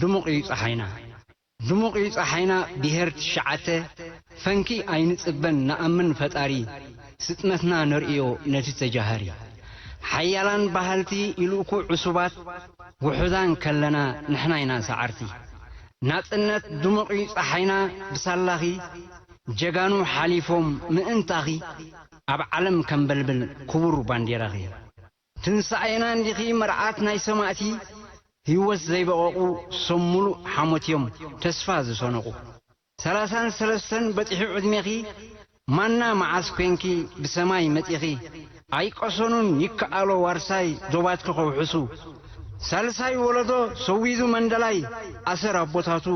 ድሙቕ እዩ ጸሓይና። ድሙቕ እዩ ጸሓይና ብሄር ትሽዓተ፣ ፈንኪ ኣይንጽበን ንኣምን ፈጣሪ፣ ስጥመትና ነርእዮ ነቲ ተጃሃሪ። ሓያላን በሃልቲ ይልእኩ ዕሱባት፣ ውሑዳን ከለና ንሕና ኢና ሰዓርቲ። ናጽነት ድሙቕ እዩ ጸሓይና ብሳላኺ፣ ጀጋኑ ሓሊፎም ምእንታኺ፣ ኣብ ዓለም ከንበልብል ክቡር ባንዴራኺ። ትንሳኤና እንዲኺ መርዓት ናይ ሰማእቲ፣ ህይወት ዘይበቐቑ ሰብ ሙሉእ ሓሞት እዮም ተስፋ ዝሰነቑ። ሰላሳን ሰለስተን በጺሑ ዕድሜኺ፣ ማና መዓስ ኮንኪ ብሰማይ መጺኺ፣ ኣይቀሰኑን ይከኣሎ ዋርሳይ ዶባትኪ ከውሕሱ። ሳልሳይ ወለዶ ሰዊዱ መንደላይ፣ ኣሰር ኣቦታቱ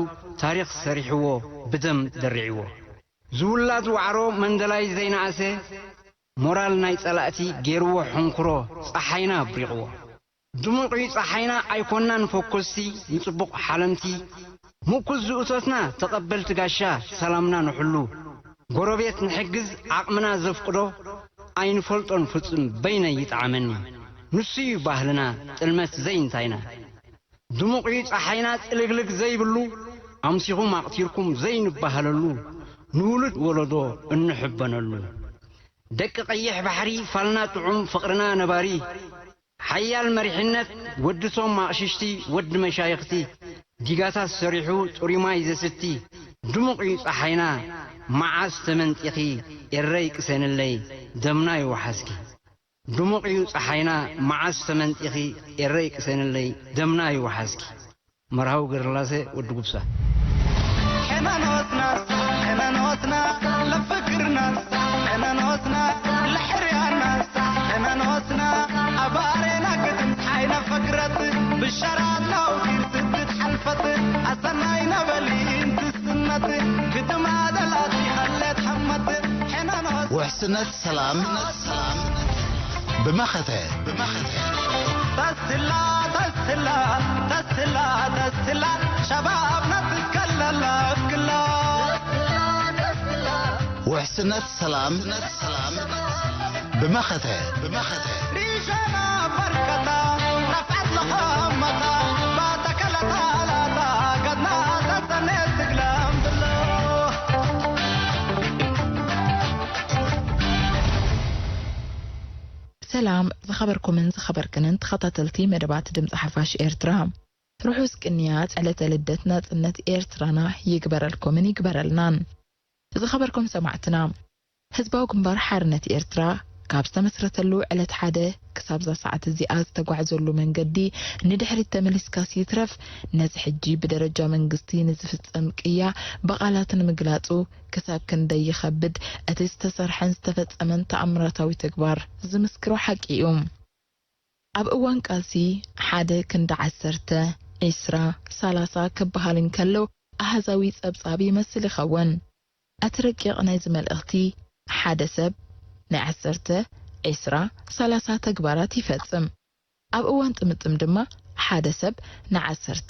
ታሪኽ ሰሪሕዎ ብደም ደሪዕዎ። ዝውላድ ዋዕሮ መንደላይ ዘይነኣሰ፣ ሞራል ናይ ጸላእቲ ገይርዎ ሕንኩሮ ጸሓይና ኣብሪቕዎ። ድሙቕ እዩ ጸሓይና ኣይኮናን ፈኮስቲ ንጽቡቕ ሓለምቲ። ምእኩስ ዝእቶትና ተቐበልቲ ጋሻ ሰላምና ንሕሉ። ጎረቤት ንሕግዝ ዓቕምና ዘፍቅዶ ኣይንፈልጦን ፍጹም በይነይ ይጥዓመኒ። ንሱ እዩ ባህልና ጥልመት ዘይንታይና። ድሙቕ እዩ ጸሓይና ጽልግልግ ዘይብሉ፣ ኣምሲኹም ኣቕቲርኩም ዘይንበሃለሉ፣ ንውሉድ ወለዶ እንሕበነሉ። ደቂ ቀይሕ ባሕሪ ፋልና ጥዑም ፍቕርና ነባሪ፣ ሓያል መሪሕነት ወዲ ቶም ኣቕሽሽቲ ወዲ መሻይኽቲ፣ ዲጋታት ሰሪሑ ጽሩይ ማይ ዘስቲ፣ ድሙቕ እዩ ጸሓይና መዓስ ተመንጢኺ ኤረይ ቅሰንለይ ደምና ይወሓስኪ። ድሙቕ እዩ ጸሓይና መዓስ ተመንጢኺ ኤረይ ቅሰንለይ ደምና ይወሓስኪ። መርሃዊ ገርላሴ ወዲ ጉብሳ። ሕነኖትና ሕነኖትና ለፍክርና ሕነኖትና ለሕርያና ሕነኖትና ኣባሬና ግድም ሓይና ፈግረት ብሸራት ናውቲር ስድት ሓልፈት ኣሰናይ ነበሊ እንትስነት ግድም ኣደላት ይኸለት ሓመት ሕነኖት ውሕስነት ሰላም ብመኸተ ብመኸተ ተስላ ተስላ ተስላ ተስላ ሸባብና ትከለላ እክላ ውሕስነት ሰላም ብመኸተ ብመኸተ ሪሸና በርከታ ረፍዐት ለኸመታ ባተከለታ ላታ ገድና ተሰኔ ትግለም ብሎ ሰላም ዝኸበርኩምን ዝኸበርክንን ተኸታተልቲ መደባት ድምፂ ሓፋሽ ኤርትራ። ርሑስ ቅንያት ዕለተ ልደት ናጽነት ኤርትራና ይግበረልኩምን ይግበረልናን። ዝኸበርኩም ሰማዕትና፣ ህዝባዊ ግንባር ሓርነት ኤርትራ ካብ ዝተመስረተሉ ዕለት ሓደ ክሳብ እዛ ሰዓት እዚኣ ዝተጓዕዘሉ መንገዲ ንድሕሪት ተመሊስካስ ይትረፍ፣ ነዚ ሕጂ ብደረጃ መንግስቲ ንዝፍጸም ቅያ ብቓላት ንምግላጹ ክሳብ ክንደይ ይኸብድ፣ እቲ ዝተሰርሐን ዝተፈጸመን ተኣምራታዊ ተግባር ዝምስክሮ ሓቂ እዩ። ኣብ እዋን ቃልሲ ሓደ ክንዲ ዓሰርተ፣ ዒስራ፣ ሰላሳ ክበሃል እንከሎ ኣሃዛዊ ጸብጻብ ይመስል ይኸውን። እቲ ረቂቕ ናይዚ መልእኽቲ ሓደ ሰብ ናይ ዓሰርተ፣ ዒስራ፣ ሰላሳ ተግባራት ይፈጽም። ኣብ እዋን ጥምጥም ድማ ሓደ ሰብ ንዓሰርተ፣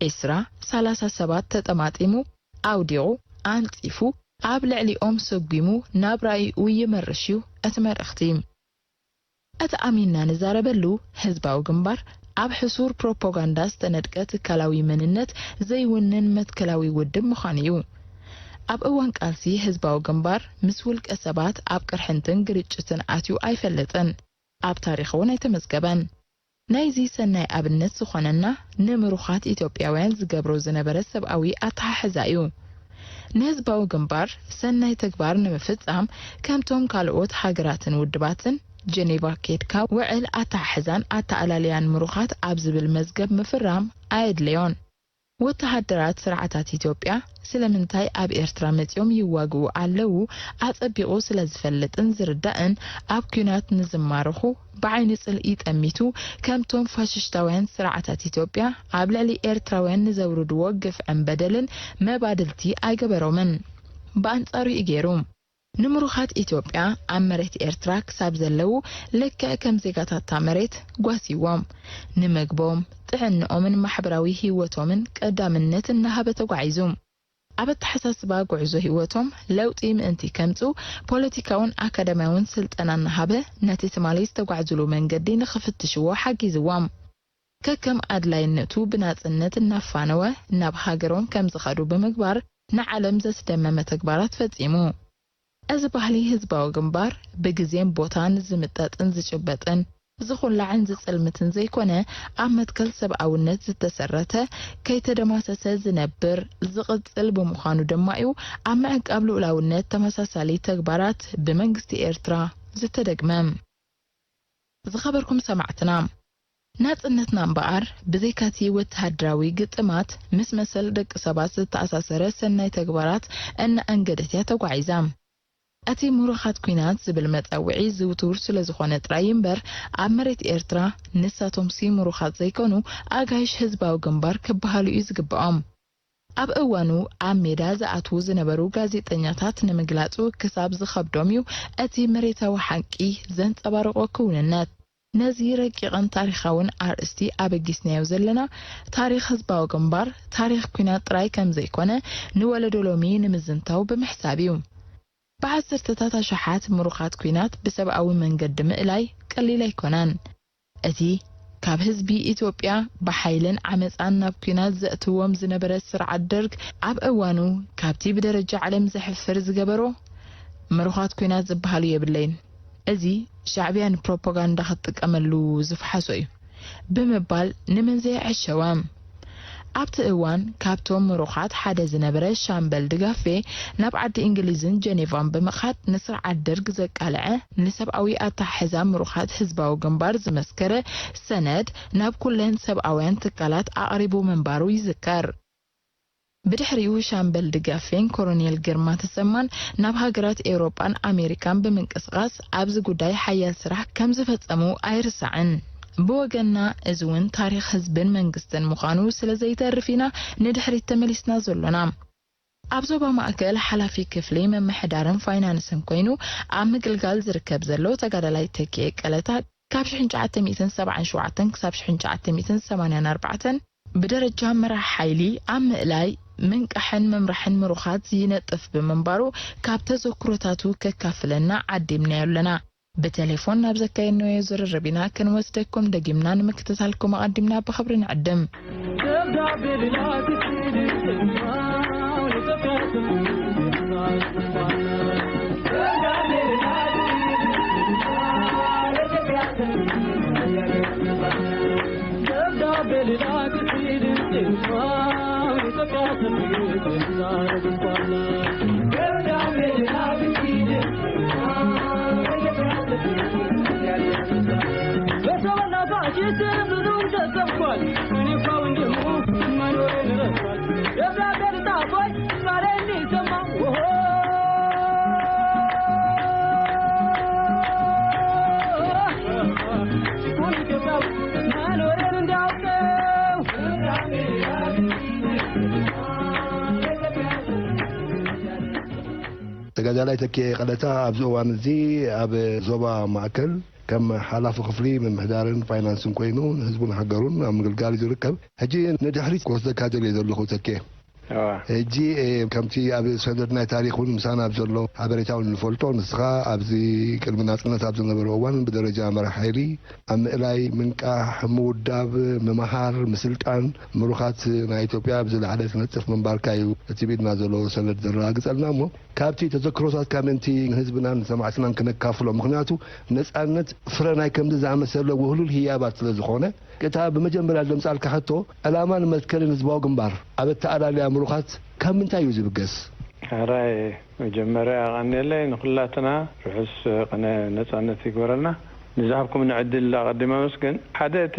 ዒስራ፣ ሰላሳ ሰባት ተጠማጢሙ፣ ኣውዲቑ፣ ኣንጺፉ፣ ኣብ ልዕሊኦም ሰጒሙ ናብ ራኢኡ ይመርሽ እዩ እቲ መልእኽቲ። እቲ ኣሚንና ንዛረበሉ ህዝባዊ ግንባር ኣብ ሕሱር ፕሮፓጋንዳ ዝተነድቀ ትካላዊ መንነት ዘይውንን መትከላዊ ውድብ ምዃኑ እዩ። ኣብ እዋን ቃልሲ ህዝባዊ ግንባር ምስ ውልቀ ሰባት ኣብ ቅርሕንትን ግርጭትን ኣትዩ ኣይፈልጥን። ኣብ ታሪኽ እውን ኣይተመዝገበን። ናይዚ ሰናይ ኣብነት ዝኾነና ንምሩኻት ኢትዮጵያውያን ዝገብሮ ዝነበረ ሰብኣዊ ኣተሓሕዛ እዩ። ንህዝባዊ ግንባር ሰናይ ተግባር ንምፍጻም ከምቶም ካልኦት ሃገራትን ውድባትን ጀኔቫ ኬድካ ውዕል ኣተሓሕዛን ኣተኣላልያን ምሩኻት ኣብ ዝብል መዝገብ ምፍራም ኣየድለዮን። ወተሃደራት ስርዓታት ኢትዮጵያ ስለምንታይ ኣብ ኤርትራ መጺኦም ይዋግኡ ኣለዉ ኣጸቢቑ ስለ ዝፈልጥን ዝርዳእን ኣብ ኲናት ንዝማረኹ ብዓይኒ ጽልኢ ጠሚቱ ከምቶም ፋሽሽታውያን ስርዓታት ኢትዮጵያ ኣብ ልዕሊ ኤርትራውያን ንዘውርድዎ ግፍዕን በደልን መባድልቲ ኣይገበሮምን። ብኣንጻሩ እዩ ገይሩ። ንምሩኻት ኢትዮጵያ ኣብ መሬት ኤርትራ ክሳብ ዘለዉ ልክዕ ከም ዜጋታታ መሬት ጓስይዎም፣ ንምግቦም፣ ጥዕንኦምን ማሕበራዊ ህይወቶምን ቀዳምነት እናሃበ ተጓዒዙ። ኣብ ኣተሓሳስባ ጉዕዞ ህይወቶም ለውጢ ምእንቲ ከምጽኡ ፖለቲካውን ኣካዳሚያውን ስልጠና እናሃበ ነቲ ትማሊ ዝተጓዕዙሉ መንገዲ ንኽፍትሽዎ ሓጊዝዎም። ከከም ኣድላይነቱ ብናጽነት እናፋነወ ናብ ሃገሮም ከም ዝኸዱ ብምግባር ንዓለም ዘስደመመ ተግባራት ፈጺሙ። እዚ ባህሊ ህዝባዊ ግንባር ብግዜን ቦታን ዝምጠጥን ዝጭበጥን፣ ዝኹላዕን ዝጽልምትን ዘይኮነ፣ ኣብ መትከል ሰብኣውነት ዝተሰረተ፣ ከይተደማሰሰ ዝነብር፣ ዝቕጽል ብምዃኑ ድማ እዩ ኣብ ምዕቃብ ልኡላውነት ተመሳሳሊ ተግባራት ብመንግስቲ ኤርትራ ዝተደግመ። ዝኸበርኩም ሰማዕትና፣ ናጽነትና እምበኣር ብዘይካቲ ወተሃደራዊ ግጥማት ምስ መሰል ደቂ ሰባት ዝተኣሳሰረ ሰናይ ተግባራት እናኣንገደት እያ ተጓዒዛ። እቲ ምሩኻት ኲናት ዝብል መጸውዒ ዝውቱር ስለ ዝኾነ ጥራይ እምበር፣ ኣብ መሬት ኤርትራ ንሳቶምሲ ምሩኻት ዘይኮኑ ኣጋይሽ ህዝባዊ ግንባር ክበሃሉ እዩ ዝግብኦም። ኣብ እዋኑ ኣብ ሜዳ ዝኣትዉ ዝነበሩ ጋዜጠኛታት ንምግላጹ ክሳብ ዝኸብዶም እዩ እቲ መሬታዊ ሓቂ ዘንጸባርቖ ክውንነት። ነዚ ረቂቕን ታሪኻውን ኣርእስቲ ኣበጊስናዮ ዘለና፣ ታሪኽ ህዝባዊ ግንባር ታሪኽ ኲናት ጥራይ ከም ዘይኮነ ንወለዶ ሎሚ ንምዝንታው ብምሕሳብ እዩ። ብዓሰርተታት ኣሽሓት ምሩኻት ኲናት ብሰብኣዊ መንገዲ ምእላይ ቀሊል ኣይኮነን። እቲ ካብ ህዝቢ ኢትዮጵያ ብሓይልን ዓመጻን ናብ ኲናት ዘእትዎም ዝነበረ ስርዓት ደርግ፣ ኣብ እዋኑ ካብቲ ብደረጃ ዓለም ዘሕፍር ዝገበሮ፣ ምሩኻት ኲናት ዝበሃሉ የብለይን፣ እዚ ሻዕብያ ንፕሮፓጋንዳ ክትጥቀመሉ ዝፈሓሶ እዩ ብምባል ንመን ዘየዐሸወ? ኣብቲ እዋን ካብቶም ምሩኻት ሓደ ዝነበረ ሻምበል ድጋፌ ናብ ዓዲ እንግሊዝን ጀኔቫን ብምኻድ ንስርዓት ደርግ ዘቃልዐ፣ ንሰብኣዊ ኣተሓሕዛ ምሩኻት ህዝባዊ ግንባር ዝመስከረ ሰነድ ናብ ኩለን ሰብኣውያን ትካላት ኣቕሪቡ ምንባሩ ይዝከር። ብድሕሪኡ ሻምበል ድጋፌን ኮሎኔል ግርማ ተሰማን ናብ ሃገራት ኤውሮጳን ኣሜሪካን ብምንቅስቓስ ኣብዚ ጉዳይ ሓያል ስራሕ ከም ዝፈጸሙ ኣይርሳዕን። ብወገንና እዚ እውን ታሪኽ ህዝብን መንግስትን ምዃኑ ስለ ዘይተርፍ ኢና ንድሕሪት ተመሊስና ዘሎና። ኣብ ዞባ ማእከል ሓላፊ ክፍሊ ምምሕዳርን ፋይናንስን ኮይኑ ኣብ ምግልጋል ዝርከብ ዘሎ ተጋዳላይ ተኪኤ ቀለታ ካብ ሽሕን ትሽዓተ ሚእትን ሰብዓን ሸውዓተን ክሳብ ሽሕን ትሽዓተ ሚእትን ሰማንያን ኣርባዕተን ብደረጃ መራሕ ሓይሊ ኣብ ምእላይ፣ ምንቃሕን ምምራሕን ምሩኻት ይነጥፍ ብምንባሩ፣ ካብ ተዘክሮታቱ ከካፍለና ዓዲምናዮ ኣለና። ብቴሌፎን ናብ ዘካየድናዮ ዝርርብ ኢና ክንወስደኩም ደጊምና ንምክትታልኩም ኣቐዲምና ብኽብሪ ንዕድም። ተጋዳላይ ተኪኤ ቀለታ ኣብዚ እዋን እዚ ኣብ ዞባ ማእከል ከም ሓላፊ ክፍሊ ምምሕዳርን ፋይናንስን ኮይኑ ንህዝቡን ሃገሩን ኣብ ምግልጋል እዩ ዝርከብ። ሕጂ ንድሕሪት ክወስደካ ደልየ ዘለኹ ተኪኤ። እዋ። ሕጂ፣ እ፣ ከምቲ ኣብ ሰነድ ናይ ታሪኽ እውን ምሳና ኣብ ዘሎ ሓበሬታ እውን ንፈልጦ፣ ንስኻ ኣብዚ ቅድሚ ናጽነት ኣብ ዝነበረ እዋን ብደረጃ መራሕ ሓይሊ ኣብ ምእላይ፣ ምንቃሕ፣ ምውዳብ፣ ምምሃር፣ ምስልጣን ምሩኻት ናይ ኢትዮጵያ ብዝለዓለ ትነጥፍ ምንባርካ እዩ እቲ ብኢድና ዘሎ ሰነድ ዘረጋግጸልና። እሞ ካብቲ ተዘክሮታትካ ምእንቲ ንህዝብናን ንሰማዕትናን ክነካፍሎ፣ ምኽንያቱ ነጻነት ፍረ ናይ ከምዚ ዝኣመሰለ ውህሉል ህያባት ስለ ዝኾነ፣ እታ ብመጀመርያ ዘምጻልካ ሕቶ፣ ዕላማን መትከልን ህዝባዊ ግንባር ኣብ ኣተኣላልያ ምሩኻት ካብ ምንታይ እዩ ዝብገስ? ሕራይ፣ መጀመርያ ኣቐንየለይ ንኹላትና ርሑስ ቅነ ነጻነት ይግበረልና። ንዝሃብኩምኒ ዕድል ኣቐዲመ ኣመስግን። ሓደ፣ እቲ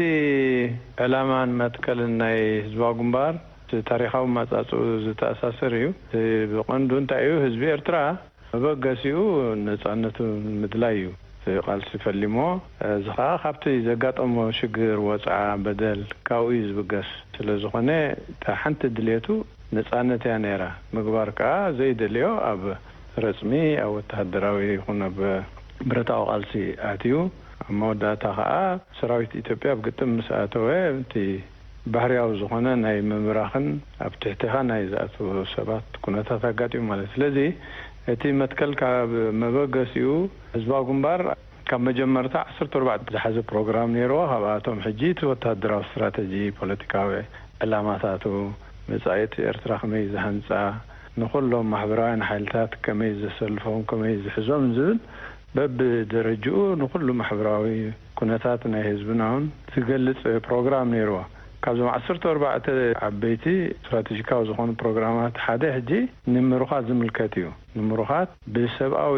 ዕላማን መትከልን ናይ ህዝባዊ ግንባር እቲ ታሪኻዊ ኣመጻጽኡ ዝተኣሳሰር እዩ። እቲ ብቐንዱ እንታይ እዩ? ህዝቢ ኤርትራ መበገሲኡ ነጻነቱ ንምድላይ እዩ እቲ ቃልሲ ፈሊሞ። እዚ ኸኣ ካብቲ ዘጋጠሞ ሽግር፣ ወጽዓ፣ በደል ካብኡ እዩ ዝብገስ። ስለ ዝኾነ እታ ሓንቲ ድልየቱ ነጻነት እያ ነይራ። ምግባር ከኣ ዘይደልዮ ኣብ ረጽሚ፣ ኣብ ወተሃደራዊ ይኹን ኣብ ብረታዊ ቃልሲ ኣትዩ። ኣብ መወዳእታ ኸኣ ሰራዊት ኢትዮጵያ ኣብ ግጥም ምስ ኣተወ፣ እቲ ባህርያዊ ዝኾነ ናይ ምምራኽን ኣብ ትሕቴኻ ናይ ዝኣትዉ ሰባት ኩነታት ኣጋጢሙ ማለት። ስለዚ እቲ መትከል ካብ መበገሲኡ ህዝባዊ ግንባር ካብ መጀመርታ ዓሰርተ ኣርባዕተ ዝሓዘ ፕሮግራም ነይርዎ። ካብኣቶም ሕጂ እቲ ወታደራዊ ስትራተጂ፣ ፖለቲካዊ ዕላማታቱ፣ መጻኢት ኤርትራ ከመይ ዝሃንጻ፣ ንኹሎም ማሕበራውያን ሓይልታት ከመይ ዘሰልፎም፣ ከመይ ዝሕዞም ዝብል በብደረጅኡ ንኹሉ ማሕበራዊ ኩነታት ናይ ህዝብና እውን ዝገልጽ ፕሮግራም ነይርዎ። ካብዞም ዓሰርተ ኣርባዕተ ዓበይቲ ስትራተጂካዊ ዝኾኑ ፕሮግራማት ሓደ ሕጂ ንምሩኻት ዝምልከት እዩ። ንምሩኻት ብሰብኣዊ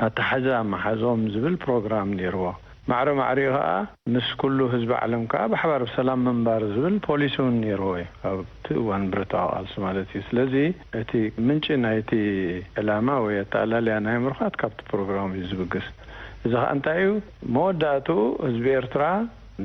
ኣተሓዛ መሓዞም ዝብል ፕሮግራም ነይርዎ። ማዕረ ማዕሪኡ ኸኣ ምስ ኩሉ ህዝቢ ዓለም ከኣ ብሓባር ብሰላም ምንባር ዝብል ፖሊሲ እውን ነይርዎ እዩ፣ ኣብቲ እዋን ብረታዊ ቃልሲ ማለት እዩ። ስለዚ እቲ ምንጪ ናይቲ ዕላማ ወይ ኣተኣላልያ ናይ ምሩኻት ካብቲ ፕሮግራም እዩ ዝብግስ። እዚ ኸኣ እንታይ እዩ? መወዳእትኡ ህዝቢ ኤርትራ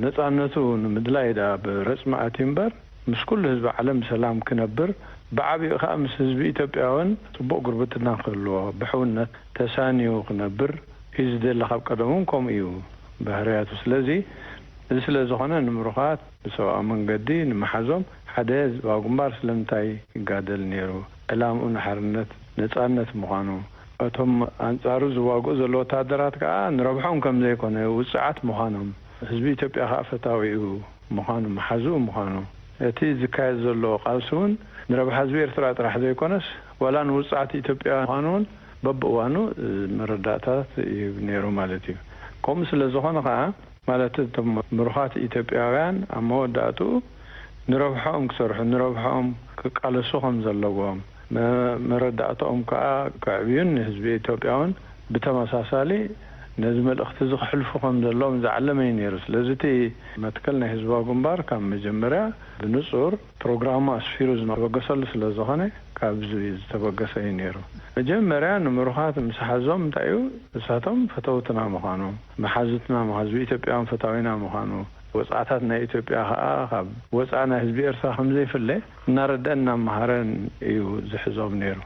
ነጻነቱ ንምድላይ ደኣ ብረጽሚ ኣትዩ እምበር፣ ምስ ኩሉ ህዝቢ ዓለም ብሰላም ክነብር፣ ብዓቢኡ ከኣ ምስ ህዝቢ ኢትዮጵያ እውን ጽቡቕ ጉርብትና ክህልዎ፣ ብሕውነት ተሳንዩ ክነብር እዩ ዝደሊ ካብ ቀደሙ እውን ከምኡ እዩ ባህርያቱ። ስለዚ እዚ ስለ ዝኾነ ንምሩኻት ብሰብኣዊ መንገዲ ንምሓዞም ሓደ ህዝባዊ ግንባር ስለምንታይ ይጋደል ነይሩ? ዕላምኡ ንሓርነት ነጻነት ምዃኑ፣ እቶም ኣንጻሩ ዝዋግኡ ዘለዉ ወታደራት ከኣ ንረብሖም ከም ዘይኮነ ውጽዓት ምዃኖም፣ ህዝቢ ኢትዮጵያ ከኣ ፈታዊኡ ምዃኑ፣ መሓዝኡ ምዃኑ፣ እቲ ዝካየድ ዘሎ ቃልሲ እውን ንረብሓ ህዝቢ ኤርትራ ጥራሕ ዘይኮነስ ዋላ ንውጽዓት ኢትዮጵያ ምዃኑ እውን በብእዋኑ መረዳእታት ይህብ ነይሩ ማለት እዩ። ከምኡ ስለ ዝኾነ ከኣ ማለት እቶም ምሩኻት ኢትዮጵያውያን ኣብ መወዳእትኡ ንረብሖኦም ክሰርሑ፣ ንረብሖኦም ክቃለሱ ከም ዘለዎም፣ መ-፣ መረዳእታኦም ከኣ ከዕብዩን ንህዝቢ ኢትዮጵያ እውን ብተመሳሳሊ ነዚ መልእኽቲ እዚ ክሕልፉ ከም ዘለዎም ዝዓለመ እዩ ነይሩ። ስለዚ እቲ መትከል ናይ ህዝባዊ ግንባር ካብ መጀመርያ ብንጹር ፕሮግራሙ ኣስፊሩ ዝተበገሰሉ ስለ ዝኾነ ካብዚ ዝተበገሰ እዩ ነይሩ። መጀመርያ ንምሩኻት ምስ ሓዞም እንታይ እዩ? ንሳቶም ፈተውትና ምዃኑ፣ መሓዙትና ምዃኑ፣ ህዝቢ ኢትዮጵያ እውን ፈታዊና ምዃኑ፣ ወጻዕታት ናይ ኢትዮጵያ ከኣ ካብ ወጻኢ ናይ ህዝቢ ኤርትራ ከም ዘይፍለ እናረደአን እናመሃረን እዩ ዝሕዞም ነይሩ።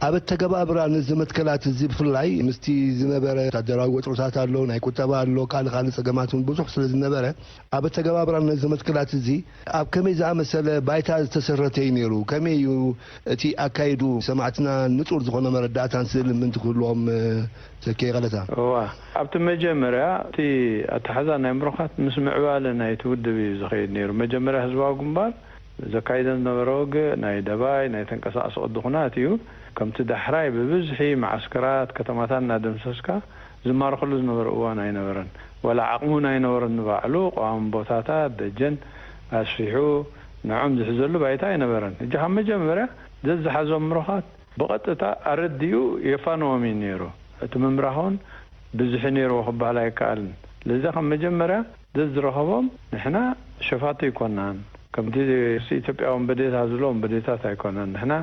ኣብ ኣተገባብራ ነዚ መትከላት እዚ ብፍላይ ምስቲ ዝነበረ ወታደራዊ ወጥርታት ኣሎ፣ ናይ ቁጠባ ኣሎ፣ ካልእ ካልእ ጸገማት እውን ብዙሕ ስለ ዝነበረ ኣብ ኣተገባብራ ነዚ መትከላት እዚ ኣብ ከመይ ዝኣመሰለ ባይታ ዝተሰረተ እዩ ነይሩ? ከመይ እዩ እቲ ኣካይዱ ሰማዕትና ንጹር ዝኾነ መረዳእታን ስእልን ምእንቲ ክህልዎም፣ እ፣ ዘኪ ገለታ? እዋ፣ ኣብቲ መጀመርያ እቲ ኣተሓዛ ናይ ምሩኻት ምስ ምዕባለ ናይቲ ውድብ እዩ ዝኸይድ ነይሩ። መጀመርያ ህዝባዊ ግንባር ዘካይዶ ዝነበረ ውግእ ናይ ደባይ፣ ናይ ተንቀሳቕሲ ቅዲ ኩናት እዩ። ከምቲ ዳሕራይ ብብዝሒ መዓስከራት፣ ከተማታት እናደምሰስካ ዝማረኸሉ ዝነበረ እዋን ኣይነበረን። ዋላ ዓቕሚ እውን ኣይነበረን ንባዕሉ ቀዋሚ ቦታታት፣ ደጀን ኣስፊሑ ንዖም ዝሕዘሉ ባይታ ኣይነበረን። ሕጂ ካብ መጀመርያ ዘዝሓዞም ምሩኻት ብቐጥታ ኣረዲኡ የፋንዎም እዩ ነይሩ። እቲ ምምራኽ እውን ብዝሒ ነይርዎ ክበሃል ኣይከኣልን። ለዚ ካብ መጀመርያ ዘዝረኸቦም ንሕና ሸፋቱ ኣይኮናን። ከምቲ ርእሲ ኢትዮጵያ ወንበዴታ ዝብሎ ወንበዴታት ኣይኮነን። ንሕና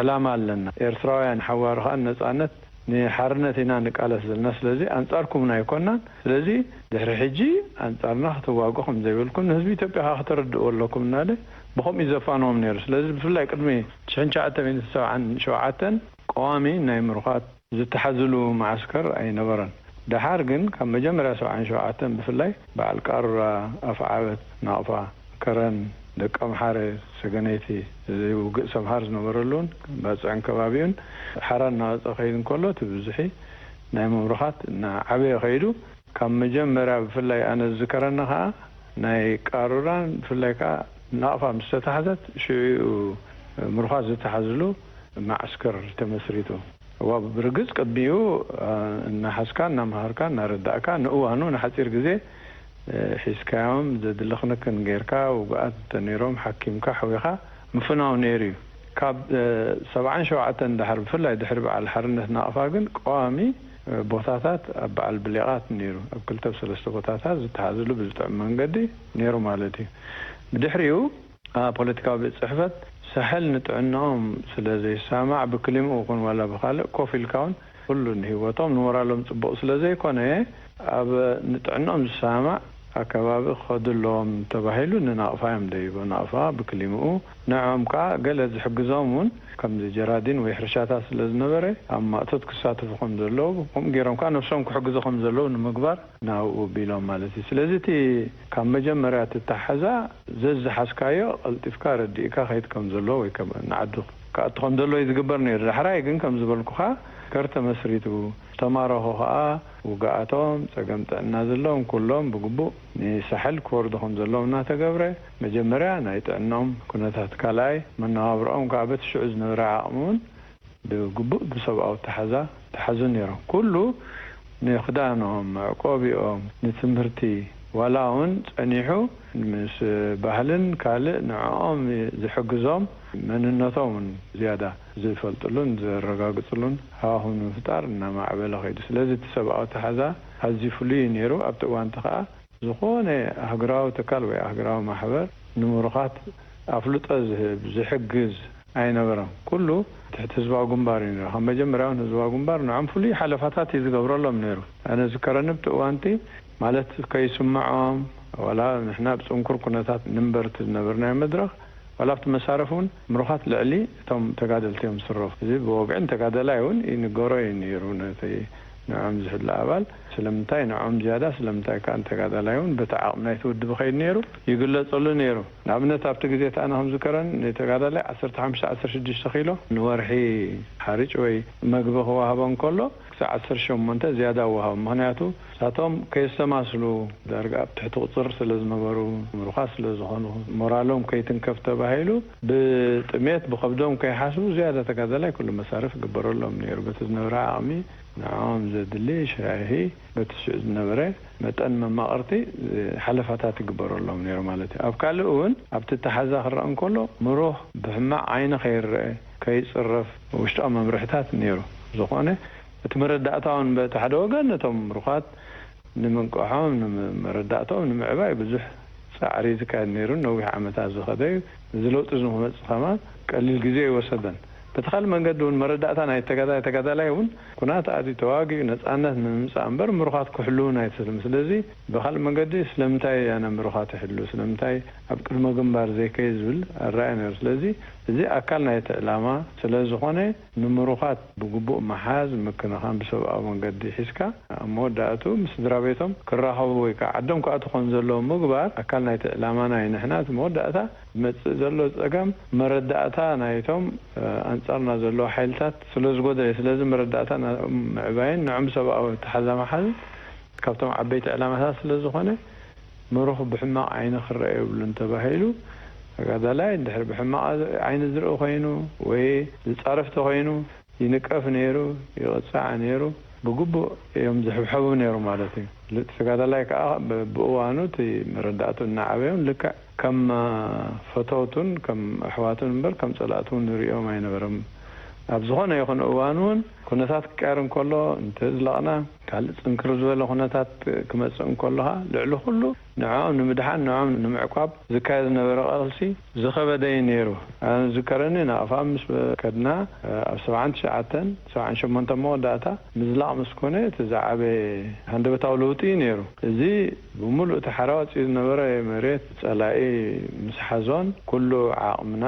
ዕላማ ኣለና። ኤርትራውያን ሓዋሩ ከኣ ነጻነት ንሓርነት ኢና ንቃለስ ዘለና። ስለዚ ኣንጻርኩምና ኣይኮናን። ስለዚ ድሕሪ ሕጂ ኣንጻርና ክትዋግኡ ከም ዘይብልኩም ንህዝቢ ኢትዮጵያ ከኣ ከተረድእዎ ኣለኩም እናለ ብኸምኡ እዩ ዘፋንዎም ነይሩ። ስለዚ ብፍላይ ቅድሚ ሽሕን ትሽዓተ ሚእትን ሰብዓን ሸውዓተን ቀዋሚ ናይ ምሩኻት ዝተሓዝሉ መዓስከር ኣይነበረን። ደሓር ግን ካብ መጀመርያ ሰብዓን ሸውዓተን ብፍላይ በዓል ቃሩራ፣ ኣፍዓበት፣ ናቕፋ፣ ከረን፣ ደቀምሓረ፣ ሰገነይቲ፣ እዚ ውግእ ሰምሃር ዝነበረሉን ባጽዕን ከባቢኡን ሓራ እናወጸ ከይድ እንከሎ እቲ ብዝሒ ናይ ምምሩኻት እናዓበየ ከይዱ ካብ መጀመርያ ብፍላይ ኣነ ዝዝከረኒ ከኣ ናይ ቃሩራን ብፍላይ ከኣ ናቕፋ ምስ ተታሕዘት ሽዑ ምሩኻት ዝተሓዝሉ መዓስከር ተመስሪቱ። እዋ ብርግጽ ቅድሚኡ፣ እ፣ እናሓዝካ፣ እናመሃርካ፣ እናረዳእካ፣ ንእዋኑ ንሓጺር ግዜ፣ እ፣ ሒዝካዮም ዘድሊ ክንክን ጌርካ፣ ውጉኣት እንተነይሮም ሓኪምካ፣ ሕዊኻ ምፍናው ነይሩ እዩ። ካብ፣ እ፣ ሰብዓን ሸውዓተን ድሕሪ፣ ብፍላይ ድሕሪ በዓል ሓርነት ናቕፋ ግን ቀዋሚ፣ እ፣ ቦታታት ኣብ በዓል ብሌቓት ነይሩ። ኣብ ክልተ ኣብ ሰለስተ ቦታታት ዝተሓዝሉ ብዝጥዕም መንገዲ ነይሩ ማለት እዩ። ብድሕሪኡ፣ ፖለቲካዊ ቤት ጽሕፈት ሳሕል ንጥዕናኦም ስለ ዘይሳማዕ ብክሊምኡ ይኹን ዋላ ብኻልእ ኮፍ ኢልካ እውን ኩሉ ንህይወቶም ንሞራሎም ጽቡቕ ስለ ዘይኮነ ኣብ ንጥዕናኦም ዝሳማዕ ኣከባቢ ክኸዱ ኣለዎም ተባሂሉ ንናቕፋ እዮም ደይቦ። ናቕፋ ብክሊምኡ ንዕኦም ከኣ ገለ ዝሕግዞም እውን ከምዚ ጀራዲን ወይ ሕርሻታት ስለ ዝነበረ ኣብ ማእቶት ክሳተፉ ከም ዘለዉ ከምኡ ገይሮም ከኣ ነብሶም ክሕግዙ ከም ዘለዉ ንምግባር ናብኡ ቢሎም ማለት እዩ። ስለዚ እቲ ካብ መጀመርያ ትተሓዛ ዘዝሓዝካዮ ቀልጢፍካ ረዲእካ ከይድ ከም ዘለዎ ወይ ከም ንዓዱ ክኣቱ ከም ዘለዎ እዩ ዝግበር ነይሩ። ዳሕራይ ግን ከም ዝበልኩኻ ከር ተመስሪቱ፣ ዝተማረኹ ኸኣ ውግኣቶም፣ ጸገም ጥዕና ዘለዎም ኩሎም ብግቡእ ንሳሕል ክወርዱ ከም ዘለዎም እናተገብረ፣ መጀመርያ ናይ ጥዕናኦም ኩነታት፣ ካልኣይ መነባብሮኦም ከኣ በቲ ሽዑ ዝነበረ ዓቕሚ እውን ብግቡእ ብሰብኣዊ ኣተሓዛ ተሓዙ ነይሮም። ኩሉ ንክዳኖም፣ መዕቆቢኦም፣ ንትምህርቲ፣ ዋላ እውን ጸኒሑ ምስ ባህልን ካልእ ንዕኦም ዝሕግዞም መንነቶም እውን ዝያዳ ዝፈልጥሉን ዘረጋግጽሉን ሃዋህው ንምፍጣር እናማዕበለ ከይዱ። ስለዚ እቲ ሰብኣዊ ኣተሓዛ ኣዝዩ ፍሉይ እዩ ነይሩ። ኣብቲ እዋንቲ ከኣ ዝኾነ ኣህጉራዊ ትካል ወይ ኣህጉራዊ ማሕበር ንምሩኻት ኣፍልጦ ዝህብ፣ ዝሕግዝ ኣይነበረን። ኩሉ ትሕቲ ህዝባዊ ግንባር እዩ ነይሩ። ካብ መጀመርያ እውን ህዝባዊ ግንባር ንዖም ፍሉይ ሓለፋታት እዩ ዝገብረሎም ነይሩ። ኣነ ዝከረኒ ኣብቲ እዋንቲ ማለት ከይስምዖም፣ ዋላ ንሕና ኣብ ጽንኩር ኩነታት ንንበር እቲ ዝነበርናዮ መድረኽ፣ ዋላ ኣብቲ መሳረፍ እውን ምሩኻት ልዕሊ እቶም ተጋደልቲ እዮም ዝስረፉ። እዚ ብወግዒ ንተጋዳላይ እውን ይንገሮ እዩ ነይሩ፣ ነቲ ንዖም ዝሕለ ኣባል። ስለምንታይ ንዖም ዝያዳ፣ ስለምንታይ ከኣ ንተጋዳላይ እውን በቲ ዓቕሚ ናይቲ ውድብ ይኸይድ ነይሩ፣ ይግለጸሉ ነይሩ። ንኣብነት ኣብቲ ግዜ እቲ ኣነ ከም ዝከረኒ ንተጋዳላይ ዓሰርተ ሓሙሽተ ዓሰርተ ሽዱሽተ ኪሎ ንወርሒ ሓርጭ ወይ መግቢ ክወሃቦ እንከሎ፣ ክሳዕ ዓሰርተ ሸሞንተ ዝያዳ ወሃቦም። ምኽንያቱ ንሳቶም ከየስተማስሉ ዳርጋ ኣብ ትሕቲ ቁጽር ስለ ዝነበሩ፣ ምሩኻት ስለ ዝኾኑ፣ ሞራሎም ከይትንከፍ ተባሂሉ ብጥሜት ብኸብዶም ከይሓስቡ ዝያዳ ተጋዳላይ ኩሉ መሳርፍ ይግበረሎም ነይሩ። በቲ ዝነበረ ዓቕሚ ንዕኦም ዘድሊ ሻሂ በቲ ሽዑ ዝነበረ መጠን መማቕርቲ ሓለፋታት ይግበረሎም ነይሩ ማለት እዩ። ኣብ ካልእ እውን ኣብቲ ኣተሓዛ ክረአ እንከሎ ምሩኽ ብሕማቕ ዓይኒ ከይረአ፣ ከይጽረፍ ውሽጣዊ መምርሕታት ነይሩ። ዝኾነ እቲ መረዳእታ እውን በቲ ሓደ ወገን ነቶም ምሩኻት ንምንቅሖም፣ ንመረዳእታኦም ንምዕባይ ብዙሕ ጻዕሪ ዝካየድ ነይሩ። ነዊሕ ዓመታት ዝኸደ እዩ። እዚ ለውጢ እዚ ንክመጽእ ከማን ቀሊል ግዜ ኣይወሰደን። በቲ ካልእ መንገዲ እውን መረዳእታ ናይ ተጋዳላይ፣ ተጋዳላይ እውን ኩናት ኣትዩ ተዋጊኡ ነጻነት ንምምጻእ እምበር ምሩኻት ክሕልውን ኣይትስልም። ስለዚ ብኻልእ መንገዲ ስለምንታይ ኣነ ምሩኻት ይሕሉ፣ ስለምንታይ ኣብ ቅድመ ግንባር ዘይከይድ ዝብል ኣረኣእያ ነይሩ። ስለዚ እዚ ኣካል ናይቲ ዕላማ ስለ ዝኾነ ንምሩኻት ብግቡእ ምሓዝ፣ ምክንኻን ብሰብኣዊ መንገዲ ሒዝካ ኣብ መወዳእትኡ ምስ ስድራ ቤቶም ክራኸቡ ወይ ከዓ ዓዶም ክኣትዉ ከም ዘለዎም ምግባር ኣካል ናይቲ ዕላማና እዩ። ንሕና እቲ መወዳእታ ዝመጽእ ዘሎ ጸገም መረዳእታ ናይቶም ኣንጻርና ዘለዉ ሓይልታት ስለ ዝጎደለ፣ ስለዚ መረዳእታ ናኦም ምዕባይን ንዕም ሰብኣዊ ኣተሓዛ ምሓዝን ካብቶም ዓበይቲ ዕላማታት ስለ ዝኾነ ምሩኽ ብሕማቕ ዓይኒ ክረአ የብሉን ተባሂሉ። ተጋዳላይ እንድሕር ብሕማቕ ዓይኒ ዝርኢ ኮይኑ ወይ ዝጻረፍ ተኾይኑ ይንቀፍ ነይሩ፣ ይቕጻዕ ነይሩ። ብግቡእ እዮም ዝሕብሐቡ ነይሩ ማለት እዩ። ፍልጥ ተጋዳላይ ከኣ ብ-፣ ብእዋኑ እቲ መረዳእቱ እናዓበዮም ልክዕ ከም ፈተውቱን ከም ኣሕዋቱን እምበር ከም ጸላእቱ እውን ንርእዮም ኣይነበረም። ኣብ ዝኾነ ይኹን እዋን እውን ኩነታት ክቀየር እንከሎ እንተዝለቕና ካልእ ጽንክር ዝበለ ኩነታት ክመጽእ እንከሎ ኸኣ ልዕሊ ኩሉ ንዕኦም ንምድሓን ንዕኦም ንምዕቋብ ዝካየድ ዝነበረ ቃልሲ ዝኸበደ እዩ ነይሩ። ኣነ ዝዝከረኒ ናቕፋ ምስ ከድና ኣብ ሰብዓን ትሽዓተን ሰብዓን ሸሞንተን መወዳእታ ምዝላቕ ምስ ኮነ እቲ ዝዓበየ ሃንደበታዊ ለውጢ እዩ ነይሩ። እዚ ብምሉእ እቲ ሓራ ወጺኡ ዝነበረ መሬት ጸላኢ ምስ ሓዞን ኩሉ ዓቕምና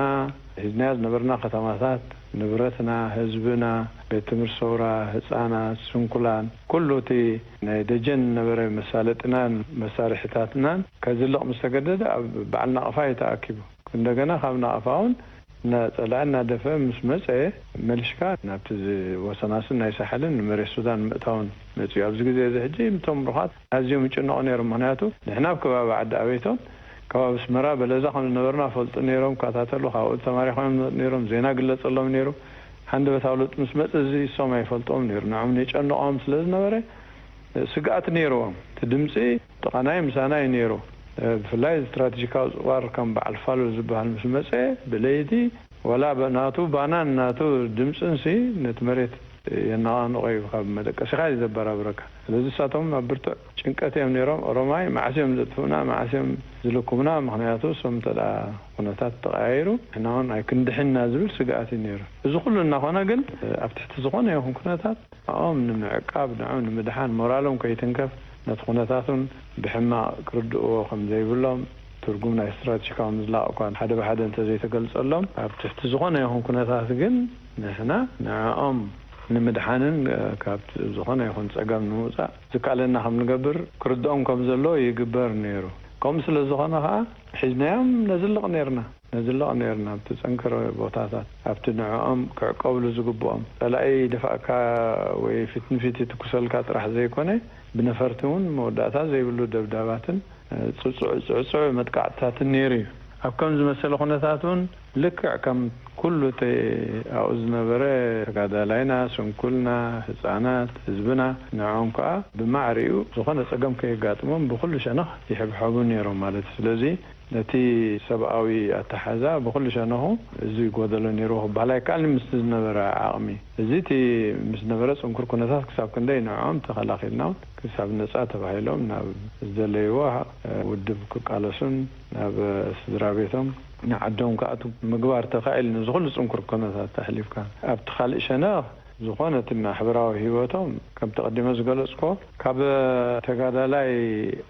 ሒዝናዮ ዝነበርና ከተማታት፣ ንብረትና፣ ህዝብና፣ ቤት ትምህርቲ ሰውራ፣ ህጻናት፣ ስንኩላን፣ ኩሉ እቲ ናይ ደጀን ዝነበረ መሳለጥናን መሳርሒታትናን ከዝልቕ ምስ ተገደደ ኣብ በዓል ናቕፋ እዩ ተኣኪቡ። እንደገና ካብ ናቕፋ እውን እናጸልዐ እናደፈአ ምስ መጸ መልሽካ ናብቲ ዝ-፣ ወሰናስን ናይ ሳሕልን ንመሬት ሱዳን ምእታውን መጺኡ። ኣብዚ ግዜ እዚ ሕጂ እቶም ምሩኻት ኣዝዮም ይጭነቑ ነይሮም። ምኽንያቱ ንሕና ኣብ ከባቢ ዓዲ ኣበይቶን ከባቢ ኣስመራ በለዛ ከም ዝነበርና ፈልጡ ነይሮም፣ ይከታተሉ፣ ካብኡ ተማሪኾም ዝመጹ ነይሮም፣ ዜና ግለጸሎም ነይሩ። ሃንደበታዊ ለውጢ ምስ መጸ እዚ እሶም ኣይፈልጥዎም ነይሩ። ንዖም የጨንቖም ስለ ዝነበረ ስግኣት ነይርዎም። እቲ ድምጺ ጥቓናይ ምሳናይ ነይሩ። ብፍላይ ስትራቴጂካዊ ጽዋር ከም በዓል ፋሉል ዝበሃል ምስ መጸ ብለይቲ ዋላ ብ-፣ ናቱ ባናን ናቱ ድምጽንሲ ነቲ መሬት የነቓንቖ እዩ። ካብ መደቀሲኻ እዩ ዘበራብረካ። ስለዚ እሳቶም ኣብ ብርቱዕ ጭንቀት እዮም ነይሮም። ኦሮማይ መዓስ እዮም ዘጥፍኡና፣ መዓስ እዮም ዝልኩምና? ምኽንያቱ እሶም እንተ ደኣ ኩነታት ተቐያይሩ ንሕና እውን ኣይክንድሕንና ዝብል ስግኣት እዩ ነይሩ። እዚ ኩሉ እናኾነ ግን ኣብ ትሕቲ ዝኾነ ይኹን ኩነታት ንዕኦም ንምዕቃብ፣ ንዕኦም ንምድሓን፣ ሞራሎም ከይትንከፍ፣ ነቲ ኩነታቱን ብሕማቕ ክርድእዎ ከም ዘይብሎም፣ ትርጉም ናይ ስትራቴጂካዊ ምዝላቕ እኳ ሓደ ብሓደ እንተዘይተገልጸሎም፣ ኣብ ትሕቲ ዝኾነ ይኹን ኩነታት ግን ንሕና ንዕኦም ንምድሓንን፣ እ፣ ካብ ዝኾነ ይኹን ጸገም ንምውጻእ ዝከኣለና ከም ንገብር ክርድኦም ከም ዘለዎ ይግበር ነይሩ። ከምኡ ስለ ዝኾነ ኸኣ ሒዝናዮም ነዝልቕ ነይርና። ነዝልቕ ነይርና ኣብቲ ጸንክር ቦታታት፣ ኣብቲ ንዕኦም ክዕቀብሉ ዝግብኦም። ጸላኢ ደፋእካ ወይ ፊት ንፊት ይትኩሰልካ ጥራሕ ዘይኮነ፣ ብነፈርቲ እውን መወዳእታ ዘይብሉ ደብዳባትን፣ እ፣ ጽጹዕ፣ ጽዕጹዕ መጥቃዕትታትን ነይሩ እዩ። ኣብ ከም ዝመሰለ ኩነታት እውን ልክዕ ከም ኩሉ እቲ ኣብኡ ዝነበረ ተጋዳላይና፣ ስንኩልና፣ ህጻናት፣ ህዝብና፣ ንዕኦም ከኣ ብማዕሪኡ ዝኾነ ጸገም ከየጋጥሞም ብኹሉ ሸነኽ ይሕብሐቡ ነይሮም ማለት እዩ። ስለዚ ነቲ ሰብኣዊ ኣተሓዛ ብኹሉ ሸነኹ እዚ ጎደሎ ነይርዎ ክበሃል ኣይከኣልን፣ ምስቲ ዝነበረ ዓቕሚ። እዚ እቲ ምስ ነበረ ጽንኩር ኩነታት ክሳብ ክንደይ ንዕኦም ተኸላኺልና፣ ክሳብ ነጻ ተባሂሎም ናብ ዝደለይዎ፣ እ፣ ውድብ ክቃለሱን ናብ፣ እ፣ ስድራ ቤቶም ንዓዶም ክኣትዉ ምግባር ተኻኢሉ፣ ነዚ ኩሉ ጽንኩር ኩነታት ኣሕሊፍካ። ኣብቲ ካልእ ሸነኽ ዝኾነ እቲ ማሕበራዊ ህይወቶም፣ ከምቲ ቀዲመ ዝገለጽኮ፣ ካብ ተጋዳላይ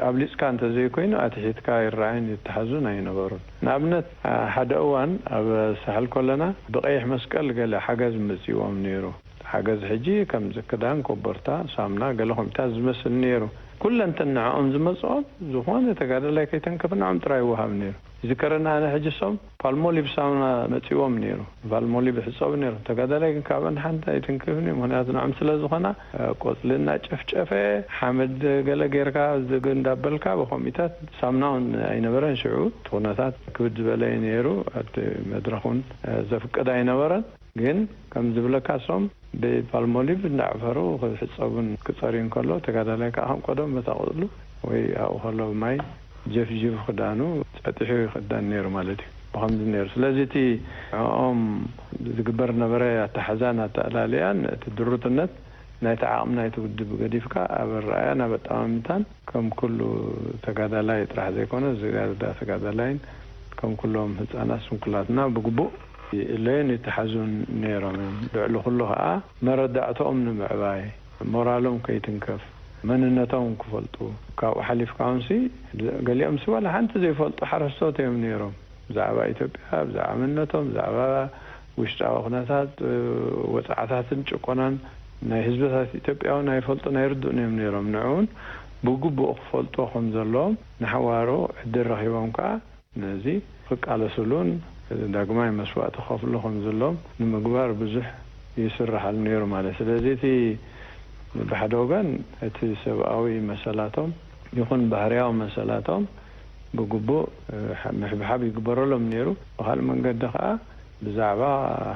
ኣብሊጽካ እንተዘይኮይኑ ኣትሒትካ ይረኣዩን ይተሓዙን ኣይነበሩን። ንኣብነት፣ ሓደ እዋን ኣብ ሳሕል ከለና ብቀይሕ መስቀል ገለ ሓገዝ መጺዎም ነይሩ። ሓገዝ ሕጂ ከምዚ ክዳን፣ ኮቦርታ፣ ሳሙና፣ ገለ ኮሚታት ዝመስል ነይሩ። ኩለንተን ንዕኦም ዝመጽኦም፣ ዝኾነ ተጋዳላይ ከይተንከፈ ንዕኦም ጥራይ ይወሃብ ነይሩ። ይዝከረና ኣነ ሕጂ፣ እሶም ፓልሞሊቭ ሳሙና መጺዎም ነይሩ። ፓልሞሊቭ ይሕጸቡ ነይሮም። ተጋዳላይ ግን ካብአን ሓንቲ ኣይትንክፍን እዩ። ምኽንያቱ ንዕኦም ስለ ዝኾና፣ እ፣ ቆጽሊ እናጨፍጨፈ፣ ሓመድ ገለ ጌርካ፣ ዝግ እንዳበልካ፣ ብኸምኡታት ሳሙና እውን ኣይነበረን ሽዑ። እቲ ኩነታት ክብድ ዝበለ እዩ ነይሩ። እቲ መድረኽ እውን፣ እ፣ ዘፍቅድ ኣይነበረን። ግን ከም ዝብለካ፣ እሶም ብፓልሞሊቭ እንዳዕፈሩ ክሕጸቡን ክጸርዩን ከሎ፣ ተጋዳላይ ከኣ ከም ቀደም በታ ቆጽሉ ወይ ኣብኡ ከሎ ማይ ጀፍጂፉ ክዳኑ ጸጢሑ ይኽደን ነይሩ ማለት እዩ። ብኸምዚ ነይሩ። ስለዚ እቲ ንዕኦም ዝግበር ነበረ ኣተሓዛን ኣተኣላልያን፣ እቲ ድሩትነት ናይቲ ዓቕሚ ናይቲ ውድብ ገዲፍካ፣ ኣብ ኣረኣእያን ኣብ ኣጠማምታን ከም ኩሉ ተጋዳላይ ጥራሕ ዘይኮነ፣ ዝያዳ ተጋዳላይን ከም ኩሎም ህጻናት ስንኩላትና ብግቡእ ይእለዩን ይተሓዙን ነይሮም እዮም። ልዕሊ ኩሉ ከኣ መረዳእታኦም ንምዕባይ፣ ሞራሎም ከይትንከፍ፣ መንነቶም ክፈልጡ፣ ካብኡ ሓሊፍካ እውንሲ፣ ገሊኦምሲ ዋላ ሓንቲ ዘይፈልጡ ሓረስቶት እዮም ነይሮም። ብዛዕባ ኢትዮጵያ፣ ብዛዕባ መንነቶም፣ ብዛዕባ ውሽጣዊ ኩነታት፣ እ፣ ወጽዓታትን ጭቆናን ናይ ህዝብታት ኢትዮጵያ እውን ኣይፈልጡን ኣይርድኡን እዮም ነይሮም። ንዕኡን ብግቡእ ክፈልጡ ከም ዘለዎም ንሓዋሩ ዕድል ረኺቦም ከኣ ነዚ ክቃለስሉን ዳግማይ መስዋእቲ ክኸፍሉ ከም ዘለዎም ንምግባር ብዙሕ ይስራሓሉ ነይሩ ማለት። ስለዚ እቲ ብሓደ ወገን እቲ ሰብኣዊ መሰላቶም ይኹን ባህርያዊ መሰላቶም ብግቡእ፣ እ፣ ምሕብሓብ ይግበረሎም ነይሩ። ብኻልእ መንገዲ ከኣ ብዛዕባ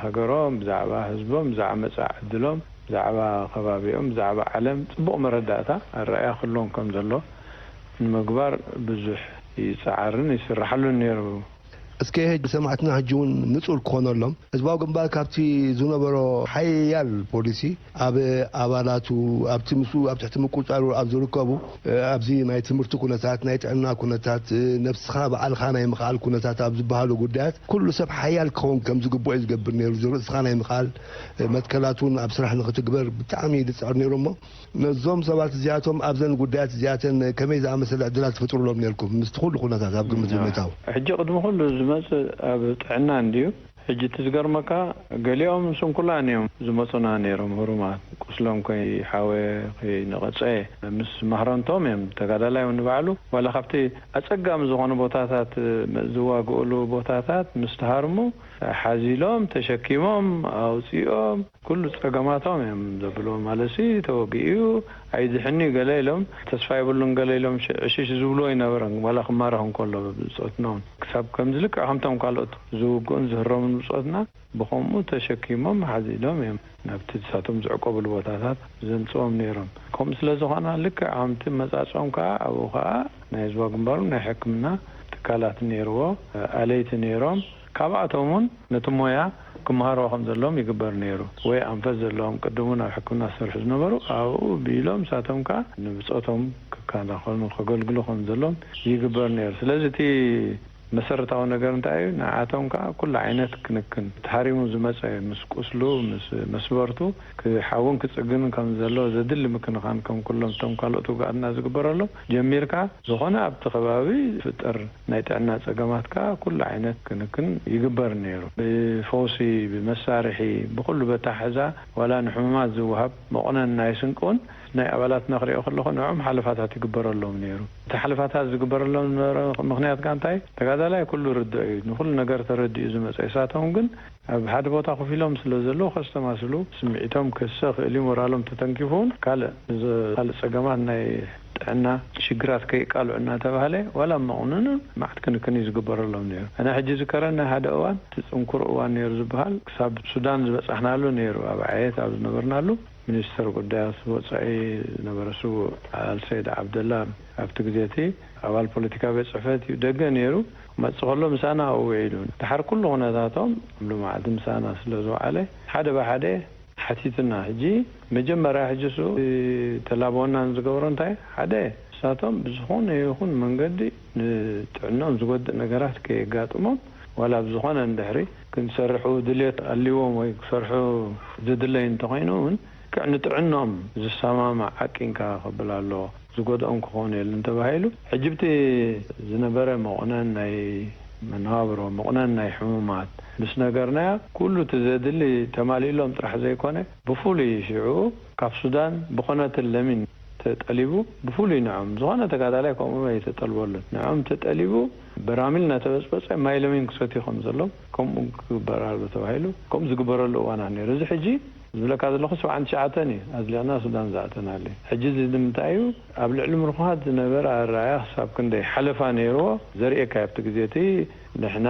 ሃገሮም፣ ብዛዕባ ህዝቦም፣ ብዛዕባ መጻኢ ዕድሎም፣ ብዛዕባ ከባቢኦም፣ ብዛዕባ ዓለም ጽቡቕ መረዳእታ ኣረኣእያ ክህልዎም ከም ዘሎ ንምግባር ብዙሕ ይጸዓርን ይስራሓሉን ነይሩ። እስከ ሕጂ ሰማዕትና ሕጂ እውን ንጹር ክኾነሎም፣ ህዝባዊ ግንባር ካብቲ ዝነበሮ ሓያል ፖሊሲ ኣብ ኣባላቱ፣ ኣብቲ ምስኡ ኣብ ትሕቲ ምቁጽጻሩ ኣብ ዝርከቡ፣ እ፣ ኣብዚ ናይ ትምህርቲ ኩነታት፣ ናይ ጥዕና ኩነታት፣ እ፣ ነብስኻ ባዕልኻ ናይ ምኽኣል ኩነታት ኣብ ዝበሃሉ ጉዳያት ኩሉ ሰብ ሓያል ክኸውን ከም ዝግብኦ እዩ ዝገብር ነይሩ። ዝርእስኻ ናይ ምኽኣል፣ እ፣ መትከላት እውን ኣብ ስራሕ ንኽትግበር ብጣዕሚ እዩ ዝጽዕር ነይሩ። እሞ ነዞም ሰባት እዚኣቶም ኣብዘን ጉዳያት እዚኣተን ከመይ ዝኣመሰለ ዕድላት ትፈጥሩሎም ነይርኩም? ምስቲ ኩሉ ኩነታት ኣብ ግምት ብምእታው። ሕጂ ቅድሚ ኩሉ ዝመጽእ ኣብ ጥዕና እንድዩ። ሕጂ እቲ ዝገርመካ፣ ገሊኦም ስንኩላን እዮም ዝመጹና ነይሮም፣ ህሩማት። ቁስሎም ከይሓወየ፣ ከይነቐጸ፣ ምስ ማህረንቶም እዮም። ተጋዳላይ እውን ንባዕሉ፣ ዋላ ካብቲ ኣጸጋሚ ዝኾነ ቦታታት፣ ዝዋግኡሉ ቦታታት ምስ ተሃርሙ፣ ሓዚሎም፣ ተሸኪሞም፣ ኣውጺኦም፣ ኩሉ ጸገማቶም እዮም ዘብልዎ። ማለትሲ፣ ተወጊኡ እዩ፣ ኣይድሕን እዩ ገለ ኢሎም፣ ተስፋ የብሉን ገለ ኢሎም፣ ሽ-፣ ዕሽሽ ዝብልዎ ኣይነበረን። ዋላ ክማረኽ እንከሎ ብጾትና እውን። ክሳብ ከምዚ ልክዕ ከምቶም ካልኦት ዝውግኡን ዝህረሙን ብጾትና፣ ብኸምኡ ተሸኪሞም ሓዚሎም እዮም ናብቲ ንሳቶም ዝዕቆብሉ ቦታታት ዘምጽኦም ነይሮም። ከምኡ ስለ ዝኾና፣ ልክዕ ከምቲ መጻጽኦም ከኣ ኣብኡ ከኣ ናይ ህዝባዊ ግንባር ናይ ሕክምና ትካላት ነይርዎ፣ ኣለይቲ ነይሮም። ካብኣቶም እውን ነቲ ሞያ ክመሃርዎ ከም ዘለዎም ይግበር ነይሩ። ወይ ኣንፈት ዘለዎም ቅድም እውን ኣብ ሕክምና ዝሰርሑ ዝነበሩ ኣብኡ ቢሎም ንሳቶም ከኣ ንብጾቶም ክከናኸኑ ከገልግሉ ከም ዘለዎም ይግበር ነይሩ። ስለዚ እቲ መሰረታዊ ነገር እንታይ እዩ? ንዓቶም ከኣ ኩሉ ዓይነት ክንክን፣ ተሃሪሙ ዝመጸ ምስ ቁስሉ፣ ምስ መስበርቱ ክሓውን ክጽግንን ከም ዘሎ ዘድሊ ምክንኻን ከም ኩሎም እቶም ካልኦት ውግኣትና ዝግበረሎም ጀሚርካ፣ ዝኾነ ኣብቲ ከባቢ ዝፍጠር ናይ ጥዕና ጸገማት ከኣ ኩሉ ዓይነት ክንክን ይግበር ነይሩ። ብፈውሲ፣ ብመሳርሒ፣ ብኹሉ በታ ሕዛ ዋላ ንሕሙማት ዝወሃብ መቑነን ናይ ስንቂ እውን ናይ ኣባላትና ክሪኦ ከለኹ ንዕኦም ሓለፋታት ይግበረሎም ነይሩ። እቲ ሓለፋታት ዝግበረሎም ዝነበረ ምኽንያት ከኣ እንታይ? ተጋዳላይ ኩሉ ርድኦ እዩ፣ ንኹሉ ነገር ተረዲኡ ዝመጸ እዩ። ንሳቶም ግን ኣብ ሓደ ቦታ ኮፍ ኢሎም ስለ ዘለዉ ከስተማስሉ ስምዒቶም ክህሰ ክእል እዩ። ሞራሎም ተተንኪፉ እውን ካልእ፣ ካልእ ጸገማት ናይ ጥዕና ሽግራት ከየቃልዑ እናተባህለ ዋላ መቑንንን መዓት ክንክን እዩ ዝግበረሎም ነይሩ። ኣነ ሕጂ ዝከረኒ ሓደ እዋን፣ እቲ ጽንኩር እዋን ነይሩ ዝበሃል ክሳብ ሱዳን ዝበጻሕናሉ ነይሩ። ኣብ ዓየት ኣብ ዝነበርናሉ ሚኒስተር ጉዳያት ወጻኢ ዝነበረ ስዉእ ኣልሰይድ ዓብደላ ኣብቲ ግዜ እቲ ኣባል ፖለቲካ ቤት ጽሕፈት እዩ፣ ደገ ነይሩ። ክመጽእ ከሎ ምሳና ኣብኡ ውዒሉ። ድሓር ኩሉ ኩነታቶም ሎማዓንቲ ምሳና ስለ ዝወዓለ ሓደ ብሓደ ሓቲቱና። ሕጂ መጀመርያ ሕጂ እሱ ተላበወና ዝገብሮ እንታይ? ሓደ ንሳቶም ብዝኾነ ይኹን መንገዲ ንጥዕንኦም ዝጎድእ ነገራት ከየጋጥሞም፣ ዋላ ብዝኾነ እንድሕሪ ክንሰርሑ ድልየት ኣልዎም ወይ ክሰርሑ ዝድለይ እንተኾይኑ እውን፣ ክዕ ንጥዕንኦም ዝሰማማዕ ዓቂንካ ክብል ኣለዎ። ዝጎድኦም ክኸውን የለን ተባሂሉ። ሕጂ ብቲ ዝነበረ መቑነን ናይ መነባብሮ፣ መቑነን ናይ ሕሙማት ምስ ነገርናያ፣ ኩሉ እቲ ዘድሊ ተማሊእሎም ጥራሕ ዘይኮነ፣ ብፍሉይ ሽዑ ካብ ሱዳን ብኾነትን ለሚን ተጠሊቡ፣ ብፍሉይ ንዖም፣ ዝኾነ ተጋዳላይ ከምኡ ኣይተጠልበሉን። ንዖም ተጠሊቡ፣ በራሚል እናተበጽበጸ ማይ ለሚን ክሰትዩ ከም ዘለዎም፣ ከምኡ ክግበር ኣሎ ተባሂሉ፣ ከምኡ ዝግበረሉ እዋናት ነይሩ። እዚ ሕጂ ዝብለካ ዘለኹ ሰብዓን ትሽዓተን እዩ ኣዝሊቕና ሱዳን ዝኣተናሉ። ሕጂ እዚ ንምንታይ እዩ? ኣብ ልዕሊ ምርኹኻት ዝነበረ ኣረኣእያ ክሳብ ክንደይ ሓለፋ ነይርዎ ዘርእየካ እዩ። ኣብቲ ግዜ እቲ ንሕና፣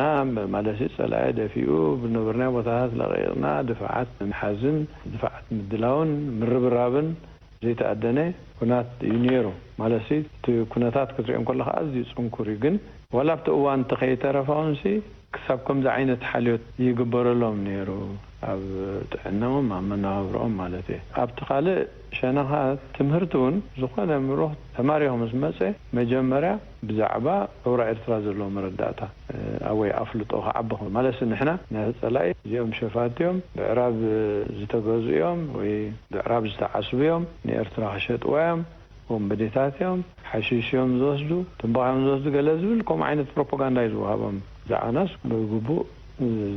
ማለት ጸላኢ ደፊኡ ብዝነበርናዮ ቦታታት ለቒቕና ድፋዓት ምሓዝን ድፋዓት ምድላውን ምርብራብን ዘይተኣደነ ኩናት እዩ ነይሩ። ማለት እቲ ኩነታት ክትሪኦ እንከለኻ ኣዝዩ ጽንኩር እዩ። ግን ዋላ ኣብቲ እዋን እቲ ከይተረፈ ኸንሲ ክሳብ ከምዚ ዓይነት ሓልዮት ይግበረሎም ነይሩ፣ ኣብ ጥዕናኦም፣ ኣብ መነባብሮኦም ማለት እየ። ኣብቲ ካልእ ሸነኻ ትምህርቲ እውን ዝኾነ ምሩኽ ተማሪኹ ምስ መጸ መጀመርያ ብዛዕባ ሰውራ ኤርትራ ዘለዎ መረዳእታ፣ እ፣ ወይ ኣፍልጦ ክዓቢ ኸ-፣ ማለት ንሕና ናይ ጸላኢ እዚኦም ሸፋት እዮም፣ ብዕራብ ዝተገዙ እዮም ወይ ብዕራብ ዝተዓስቡ እዮም፣ ንኤርትራ ክሸጥዋ እዮም፣ ወንበዴታት እዮም፣ ሓሺሽ እዮም ዝወስዱ፣ ትንባኾ እዮም ዝወስዱ፣ ገለ ዝብል ከምኡ ዓይነት ፕሮፓጋንዳ እዩ ዝወሃቦም። ብዛዕባናስ ብግቡእ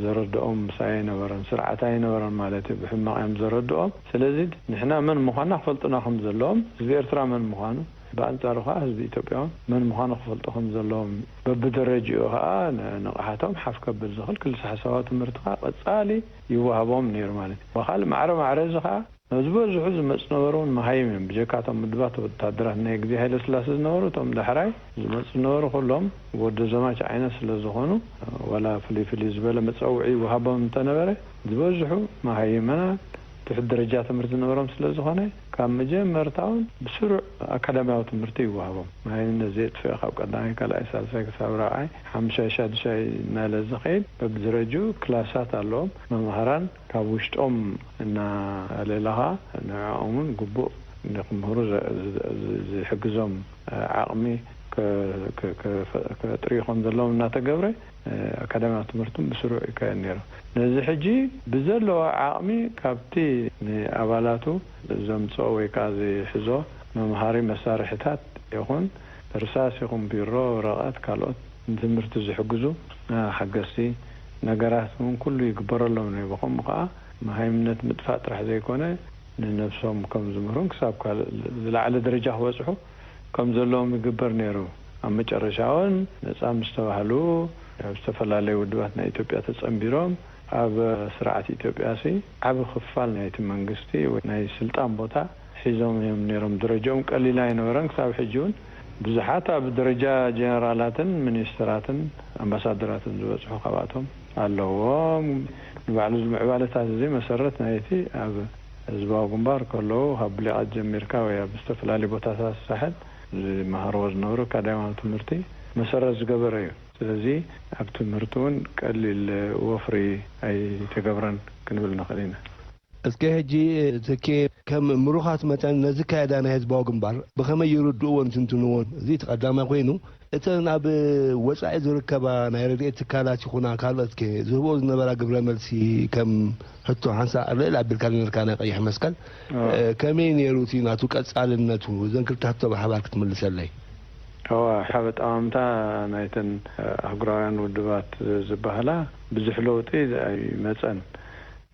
ዘረድኦም ምሳይ ኣይነበረን፣ ስርዓት ኣይነበረን ማለት እዩ። ብሕማቕ እዮም ዘረድኦም። ስለዚ ንሕና መን ምዃንና ክፈልጡና ከም ዘለዎም፣ ህዝቢ ኤርትራ መን ምዃኑ፣ ብኣንጻሩ ከኣ ህዝቢ ኢትዮጵያ እውን መን ምዃኑ ክፈልጡ ከም ዘለዎም፣ በብደረጅኡ ከኣ ን-፣ ንቕሓቶም ሓፍ ከብል ዝኽእል ክልሰ ሓሳባዊ ትምህርቲ ከኣ ቀጻሊ ይወሃቦም ነይሩ ማለት እዩ። ብኻልእ ማዕረ ማዕረ እዚ ከኣ፣ ዝበዝሑ ዝመጹ ነበሩ እውን መሃይም እዮም። ብጀካ እቶም ምድባት ወታደራት ናይ ግዜ ሃይለ ስላሴ ዝነበሩ፣ እቶም ዳሕራይ ዝመጹ ዝነበሩ ኩሎም ወዲ ዘማች ዓይነት ስለ ዝኾኑ፣ ዋላ ፍልይ ፍልይ ዝበለ መጸውዒ ይወሃቦም እንተነበረ፣ ዝበዝሑ መሃይምና ትሑት ደረጃ ትምህርቲ ዝነበሮም ስለ ዝኾነ፣ ካብ መጀመርታ እውን ብስሩዕ ኣካዳሚያዊ ትምህርቲ ይወሃቦም። መሃይምነት ዘየጥፍአ ካብ ቀዳማይ፣ ካልኣይ፣ ሳልሳይ ክሳብ ራብዓይ፣ ሓሙሻይ፣ ሻዱሻይ እናለ ዝኸይድ በብደረጅኡ ክላሳት ኣለዎም። መምሃራን ካብ ውሽጦም እናለለኻ ንዕኦም እውን ግቡእ ንክምህሩ ዘ-፣ ዘ-፣ ዘ-፣ ዝሕግዞም ዓቕሚ ከ-፣ ከ-፣ ከ-፣ ከጥርዩ ከም ዘለዎም እናተገብረ፣ ኣካዳሚያዊ ትምህርቱን ብስሩዕ ይካየድ ነይሩ። ነዚ ሕጂ ብዘለዎ ዓቕሚ ካብቲ ንኣባላቱ ዘምጽኦ ወይ ከኣ ዝሕዞ መምሃሪ መሳርሒታት ይኹን፣ እርሳስ ይኹን ቢሮ፣ ወረቐት፣ ካልኦት ንትምህርቲ ዝሕግዙ፣ እ፣ ሓገዝቲ ነገራት እውን ኩሉ ይግበረሎም ነይሩ። ብኸምኡ ከኣ መሃይምነት ምጥፋእ ጥራሕ ዘይኮነ፣ ንነብሶም ከም ዝምህሩን ክሳብ ካልእ ዝለዓለ ደረጃ ክበጽሑ ከም ዘለዎም ይግበር ነይሩ። ኣብ መጨረሻ እውን ነጻ ምስ ተባህሉ፣ ኣብ ዝተፈላለዩ ውድባት ናይ ኢትዮጵያ ተጸንቢሮም፣ ኣብ ስርዓት ኢትዮጵያ ሲ ዓቢ ክፋል ናይቲ መንግስቲ ወይ ናይ ስልጣን ቦታ ሒዞም እዮም ነይሮም። ደረጃኦም ቀሊል ኣይነበረን። ክሳብ ሕጂ እውን ብዙሓት ኣብ ደረጃ ጀነራላትን ሚኒስትራትን ኣምባሳደራትን ዝበጽሑ ካብኣቶም ኣለዎም። ንባዕሉ እዚ ምዕባለታት እዚ መሰረት ናይቲ ኣብ ህዝባዊ ግንባር ከለዉ ካብ ብሊቓት ጀሚርካ ወይ ኣብ ዝተፈላለዩ ቦታታት ሳሕል ዝመሃርዎ ዝነበሩ ኣካዳሚያዊ ትምህርቲ መሰረት ዝገበረ እዩ። ስለዚ ኣብ ትምህርቲ እውን ቀሊል ወፍሪ ኣይተገብረን ክንብል ንኽእል ኢና። እስከ ሕጂ ተኬ ከም ምሩኻት መጠን ነዚ ኣካያዳ ናይ ህዝባዊ ግንባር ብኸመይ ይርድእዎን ይትንትንዎን? እዚ እቲ ቀዳማይ ኮይኑ፣ እተን ኣብ ወጻኢ ዝርከባ ናይ ረድኤት ትካላት ይኹና ካልኦት ከ ዝህብኦ ዝነበራ ግብረ መልሲ ከም ሕቶ ሓንሳእ ልዕል ኣቢልካ ዝነበርካ ናይ ቀይሕ መስቀል፣ ኣዎ። እ፣ ከመይ ነይሩ እቲ ናቱ ቀጻልነቱ? እዘን ክልተ ሕቶ ብሓባር ክትምልሰለይ። እዋ፣ ሓበጣዋምታ ናይተን ኣህጉራውያን ውድባት ዝበሃላ ብዙሕ ለውጢ ኣይመጸን።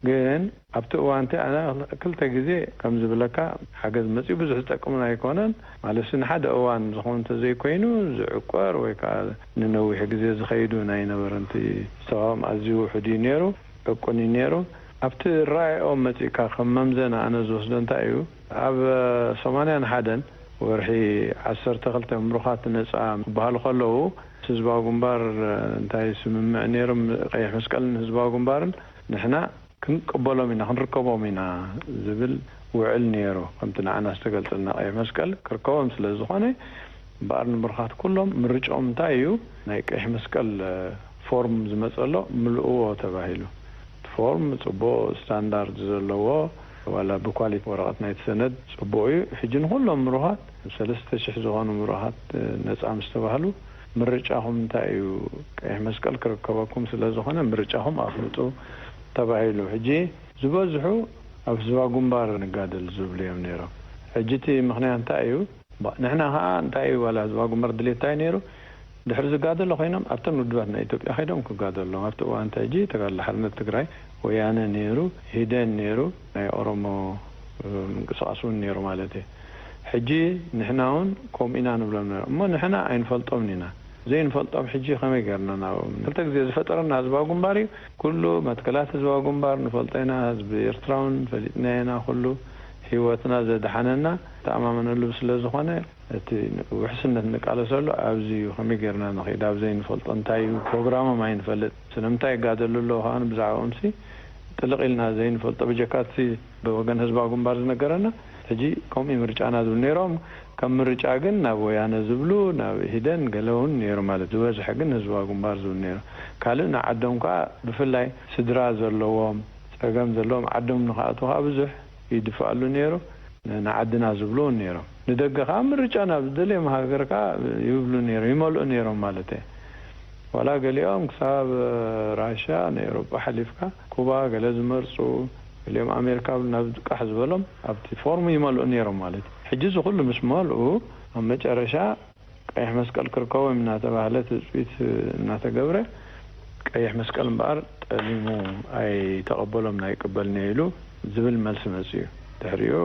ግን ኣብቲ እዋንቲ ኣነ ክልተ ግዜ ከም ዝብለካ ሓገዝ መጺኡ ብዙሕ ዝጠቅምን ኣይኮነን። ማለትሲ ንሓደ እዋን ዝኸውን እንተዘይኮይኑ ዝዕቆር ወይ ከዓ ንነዊሕ ግዜ ዝኸይድ እውን ኣይነበረን። እቲ ዝተዋኦም ኣዝዩ ውሑድ እዩ ነይሩ፣ ዕቁን እዩ ነይሩ። ኣብቲ ራእይኦም መጺእካ ከም መምዘና ኣነ ዝወስዶ እንታይ እዩ፣ ኣብ ሰማንያን ሓደን ወርሒ ዓሰርተ ክልተ ምሩኻት ነጻ ክበሃሉ ከለዉ ህዝባዊ ግንባር እንታይ ስምምዕ ነይሮም፣ ቀይሕ መስቀልን ህዝባዊ ግንባርን ንሕና ክንቀበሎም ኢና፣ ክንርከቦም ኢና ዝብል ውዕል ነይሩ። ከምቲ ንዓና ዝተገልጸልና ቀይሕ መስቀል ክርከቦም ስለ ዝኾነ እምበኣር ንምሩኻት ኩሎም ምርጫኦም እንታይ እዩ፣ ናይ ቀይሕ መስቀል ፎርም ዝመጸሎ ምልእዎ ተባሂሉ። እቲ ፎርም ጽቡቕ ስታንዳርድ ዘለዎ ዋላ ብኳሊቲ ወረቐት ናይቲ ሰነድ ጽቡቕ እዩ። ሕጂ ንኹሎም ምሩኻት ሰለስተ ሽሕ ዝኾኑ ምሩኻት ነጻ ምስ ተባህሉ ምርጫኹም እንታይ እዩ፣ ቀይሕ መስቀል ክርከበኩም ስለ ዝኾነ ምርጫኹም ኣፍልጡ ተባሂሉ። ሕጂ ዝበዝሑ ኣብ ህዝባዊ ግንባር ንጋደል ዝብሉ እዮም ነይሮም። ሕጂ እቲ ምኽንያት እንታይ እዩ? ንሕና ኸዓ እንታይ እዩ ዋላ ህዝባዊ ግንባር ድሌት እንታይ ነይሩ? ድሕሪ ዝጋደሉ ኮይኖም ኣብተን ውድባት ናይ ኢትዮጵያ ከይዶም ክጋደሉ ኣለዎም። ኣብቲ እዋን እንታይ ሕጂ ተጋድሎ ሓርነት ትግራይ ወያነ ነይሩ፣ ሂደን ነይሩ፣ ናይ ኦሮሞ ምንቅስቃስ እውን ነይሩ ማለት እዩ። ሕጂ ንሕና እውን ከምኡ ኢና ንብሎም ነይሩ እሞ ንሕና ኣይንፈልጦምን ኢና። ዘይንፈልጦም ሕጂ ከመይ ገርና ናብኦም? ክልተ ግዜ ዝፈጠረና ህዝባዊ ግንባር እዩ። ኩሉ መትከላት ህዝባዊ ግንባር ንፈልጦ ኢና። ህዝቢ ኤርትራ እውን ፈሊጥናዮ ኢና። ኩሉ ህይወትና ዘድሓነና ተኣማመነሉ ስለ ዝኾነ እቲ ውሕስነት ንቃለሰሉ ኣብዚ እዩ። ከመይ ጌርና ንኸይድ ኣብ ዘይንፈልጦ እንታይ እዩ ፕሮግራሞም ኣይንፈልጥ። ስለምንታይ ይጋደሉ ኣለዉ ከኣ ብዛዕባኦምሲ ጥልቕ ኢልና ዘይንፈልጦ ብጀካቲ ብወገን ህዝባዊ ግንባር ዝነገረና ሕጂ ከምኡ ምርጫና ዝብል ነይሮም። ከም ምርጫ ግን ናብ ወያነ ዝብሉ ናብ ኢህደን ገለ እውን ነይሩ ማለት ዝበዝሐ ግን ህዝባዊ ግንባር ዝብል ነይሩ። ካልእ ንዓዶም ከዓ ብፍላይ ስድራ ዘለዎም ፀገም ዘለዎም ዓዶም ንክኣቱ ከዓ ብዙሕ ይድፍኣሉ ነይሩ። ንዓድና ዝብሉ እውን ነይሮም። ንደገ ከዓ ምርጫ ናብ ዝደለዮም ሃገር ከዓ ይብሉ ነይሮም፣ ይመልኡ ነይሮም ማለት እየ። ዋላ ገሊኦም ክሳብ ራሻ ንኤውሮጳ ሓሊፍካ ኩባ ገለ ዝመርፁ፣ ገሊኦም ኣሜሪካ ናብ ቃሕ ዝበሎም ኣብቲ ፎርም ይመልኡ ነይሮም ማለት እዩ። ሕጂ እዚ ኩሉ ምስ መልኡ ኣብ መጨረሻ ቀይሕ መስቀል ክርከቦም እናተባህለ ትፅቢት እናተገብረ ቀይሕ መስቀል እምበኣር ጠሊሙ ኣይተቐበሎም ኣይቅበልንዮ ኢሉ ዝብል መልሲ መፅኡ እዩ። ድሕሪኡ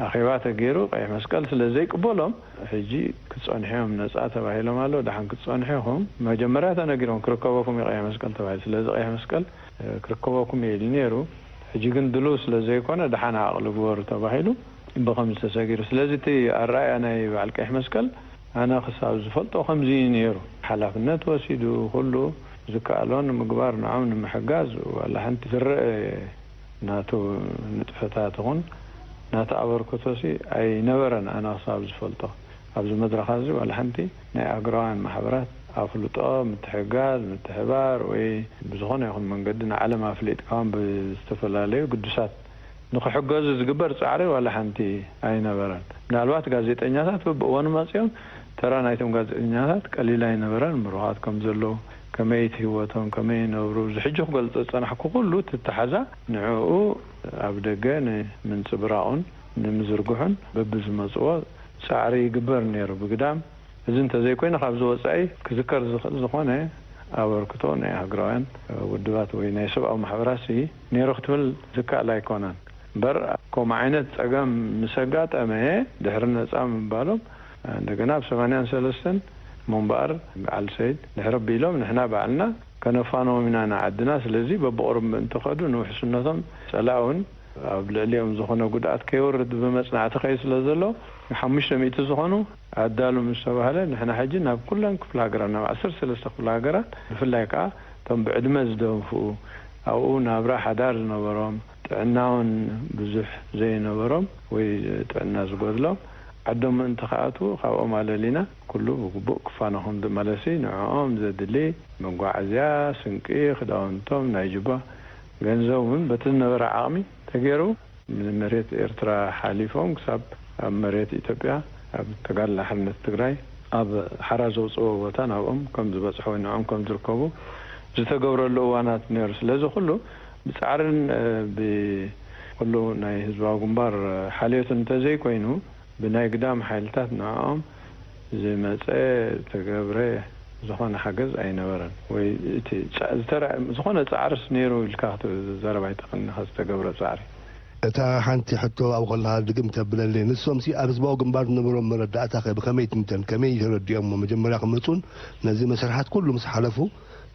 ኣኼባ ተገይሩ ቀይሕ መስቀል ስለ ዘይቅበሎም ሕጂ ክፀንሑ እዮም ነፃ ተባሂሎም ኣለዉ። ደሓን ክትፀንሑ ኢኹም፣ መጀመርያ ተነጊሮም ክርከበኩም እዩ ቀይሕ መስቀል ተባሂሉ። ስለዚ ቀይሕ መስቀል ክርከበኩም እዩ ኢሉ ነይሩ። ሕጂ ግን ድሉው ስለ ዘይኮነ ደሓን ኣቕልብዎ ተባሂሉ ብኸምዚ ተሰጊሩ። ስለዚ እቲ ኣረኣእያ ናይ በዓል ቀይሕ መስቀል ኣነ ክሳብ ዝፈልጦ ከምዚ እዩ ነይሩ። ሓላፍነት ወሲዱ ኩሉ ዝከኣሎ ንምግባር ንዖም ንምሕጋዝ ዋላ ሓንቲ ትረአ ናቱ ንጥፈታት ይኹን ናቱ ኣበርክቶሲ ኣይነበረን። ኣነ ክሳብ ዝፈልጦ ኣብዚ መድረኻ እዚ ዋላ ሓንቲ ናይ ኣግራውያን ማሕበራት ኣፍልጦ ምትሕጋዝ ምትሕባር ወይ ብዝኾነ ይኹን መንገዲ ንዓለም ኣፍሊጥካውን ብዝተፈላለዩ ግዱሳት ንኽሕገዙ ዝግበር ጻዕሪ ዋላ ሓንቲ ኣይነበረን። ምናልባት ጋዜጠኛታት በብእዋኑ መጺኦም ተራ ናይቶም ጋዜጠኛታት ቀሊል ኣይነበረን። ምሩኻት ከም ዘለዉ ከመይ እቲ ህይወቶም ከመይ ይነብሩ እዚ ሕጂ ክገልጾ ዝጸናሕኩ ኩሉ ትተሓዛ ንዕኡ ኣብ ደገ ንምንጽብራቑን ንምዝርግሑን በብዝመጽዎ ጻዕሪ ይግበር ነይሩ። ብግዳም እዚ እንተዘይኮይኑ ካብዚ ወጻኢ ክዝከር ዝኽእል ዝኾነ ኣበርክቶ ናይ ሃገራውያን ውድባት ወይ ናይ ሰብኣዊ ማሕበራት ሲ ነይሩ ክትብል ዝከኣል ኣይኮነን። እምበር ከምኡ ዓይነት ጸገም ምስ ኣጋጠመ ድሕሪ ነጻ ምባሎም እንደገና ኣብ ሰማንያን ሰለስተን እሞ እምበኣር በዓል ሰይድ ድሕሪ ኣቢሎም ንሕና ባዕልና ከነፋንዎም ኢና ንዓድና። ስለዚ በብቕሩብ ምእንቲ ከዱ ንውሕስነቶም ጸላእውን ኣብ ልዕሊኦም ዝኾነ ጉድኣት ከይወርድ ብመጽናዕቲ ከይድ ስለ ዘሎ ንሓሙሽተ ሚእቲ ዝኾኑ ኣዳሉ ምስ ተባህለ ንሕና ሕጂ ናብ ኩለን ክፍለ ሃገራት ናብ ዓሰርተ ሰለስተ ክፍለ ሃገራት ብፍላይ ከዓ እቶም ብዕድመ ዝደንፍኡ ኣብኡ ናብራ ሓዳር ዝነበሮም ጥዕናውን ብዙሕ ዘይነበሮም ወይ ጥዕና ዝጎድሎም ዓዶም ምእንቲ ክኣትዉ ካብኦም ኣለሊና ኩሉ ብግቡእ ክፋኖ ከም ዝመለሲ ንዕኦም ዘድሊ መጓዓዝያ፣ ስንቂ፣ ክዳውንቶም፣ ናይ ጁባ ገንዘብ እውን በቲ ዝነበረ ዓቕሚ ተገይሩ ንመሬት ኤርትራ ሓሊፎም ክሳብ ኣብ መሬት ኢትዮጵያ ኣብ ተጋድሎ ሓርነት ትግራይ ኣብ ሓራ ዘውፅእዎ ቦታ ናብኦም ከም ዝበፅሑ ወይ ንዕኦም ከም ዝርከቡ ዝተገብረሉ እዋናት ነይሩ። ስለዚ ኩሉ ብፃዕርን ብኩሉ ናይ ህዝባዊ ግንባር ሓልዮትን እንተዘይኮይኑ ብናይ ግዳም ሓይልታት ንዕኦም ዝመፀ ዝተገብረ ዝኾነ ሓገዝ ኣይነበረን። ወይ እቲ ጻ-፣ ዝተረ-፣ ዝኾነ ጻዕርስ ነይሩ ኢልካ ክት-፣ ዘረባ ኣይትኽእልን ኢኻ፣ ዝተገብረ ጻዕሪ። እታ ሓንቲ ሕቶ ኣብኡ ከለኻ ድግም ተብለለይ፣ ንሶምሲ ኣብ ህዝባዊ ግንባር ዝነበሮም መረዳእታ ከ ብኸመይ ትንተን? ከመይ ተረዲኦሞ? መጀመርያ ክመጹን ነዚ መስርሓት ኩሉ ምስ ሓለፉ፣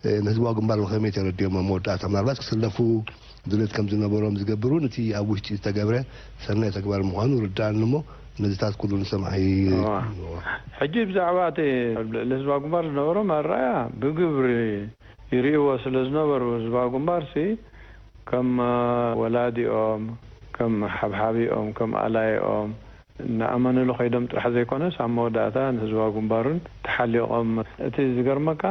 እ፣ ንህዝባዊ ግንባር ብኸመይ ተረዲኦሞ? መወዳእታ ምናልባት ክስለፉ ድሌት ከም ዝነበሮም ዝገብር እውን እቲ ኣብ ውሽጢ ዝተገብረ ሰናይ ተግባር ምዃኑ ርዳእኒ እሞ ነዚታት ኩሉ ንሰምዓይ። እዋ። እዋ። ሕጂ ብዛዕባ እቲ ኣብ ልዕሊ ህዝባዊ ግንባር ዝነበሮም ኣረኣያ ብግብሪ ይርእይዎ ስለ ዝነበሩ፣ ህዝባዊ ግንባርሲ ከም፣ እ፣ ወላዲኦም፣ ከም ሓብሓቢኦም፣ ከም ኣላይኦም እናኣመንሉ ከይዶም ጥራሕ ዘይኮነስ፣ ኣብ መወዳእታ ንህዝባዊ ግንባሩን ተሓሊቖም። እቲ ዝገርመካ፣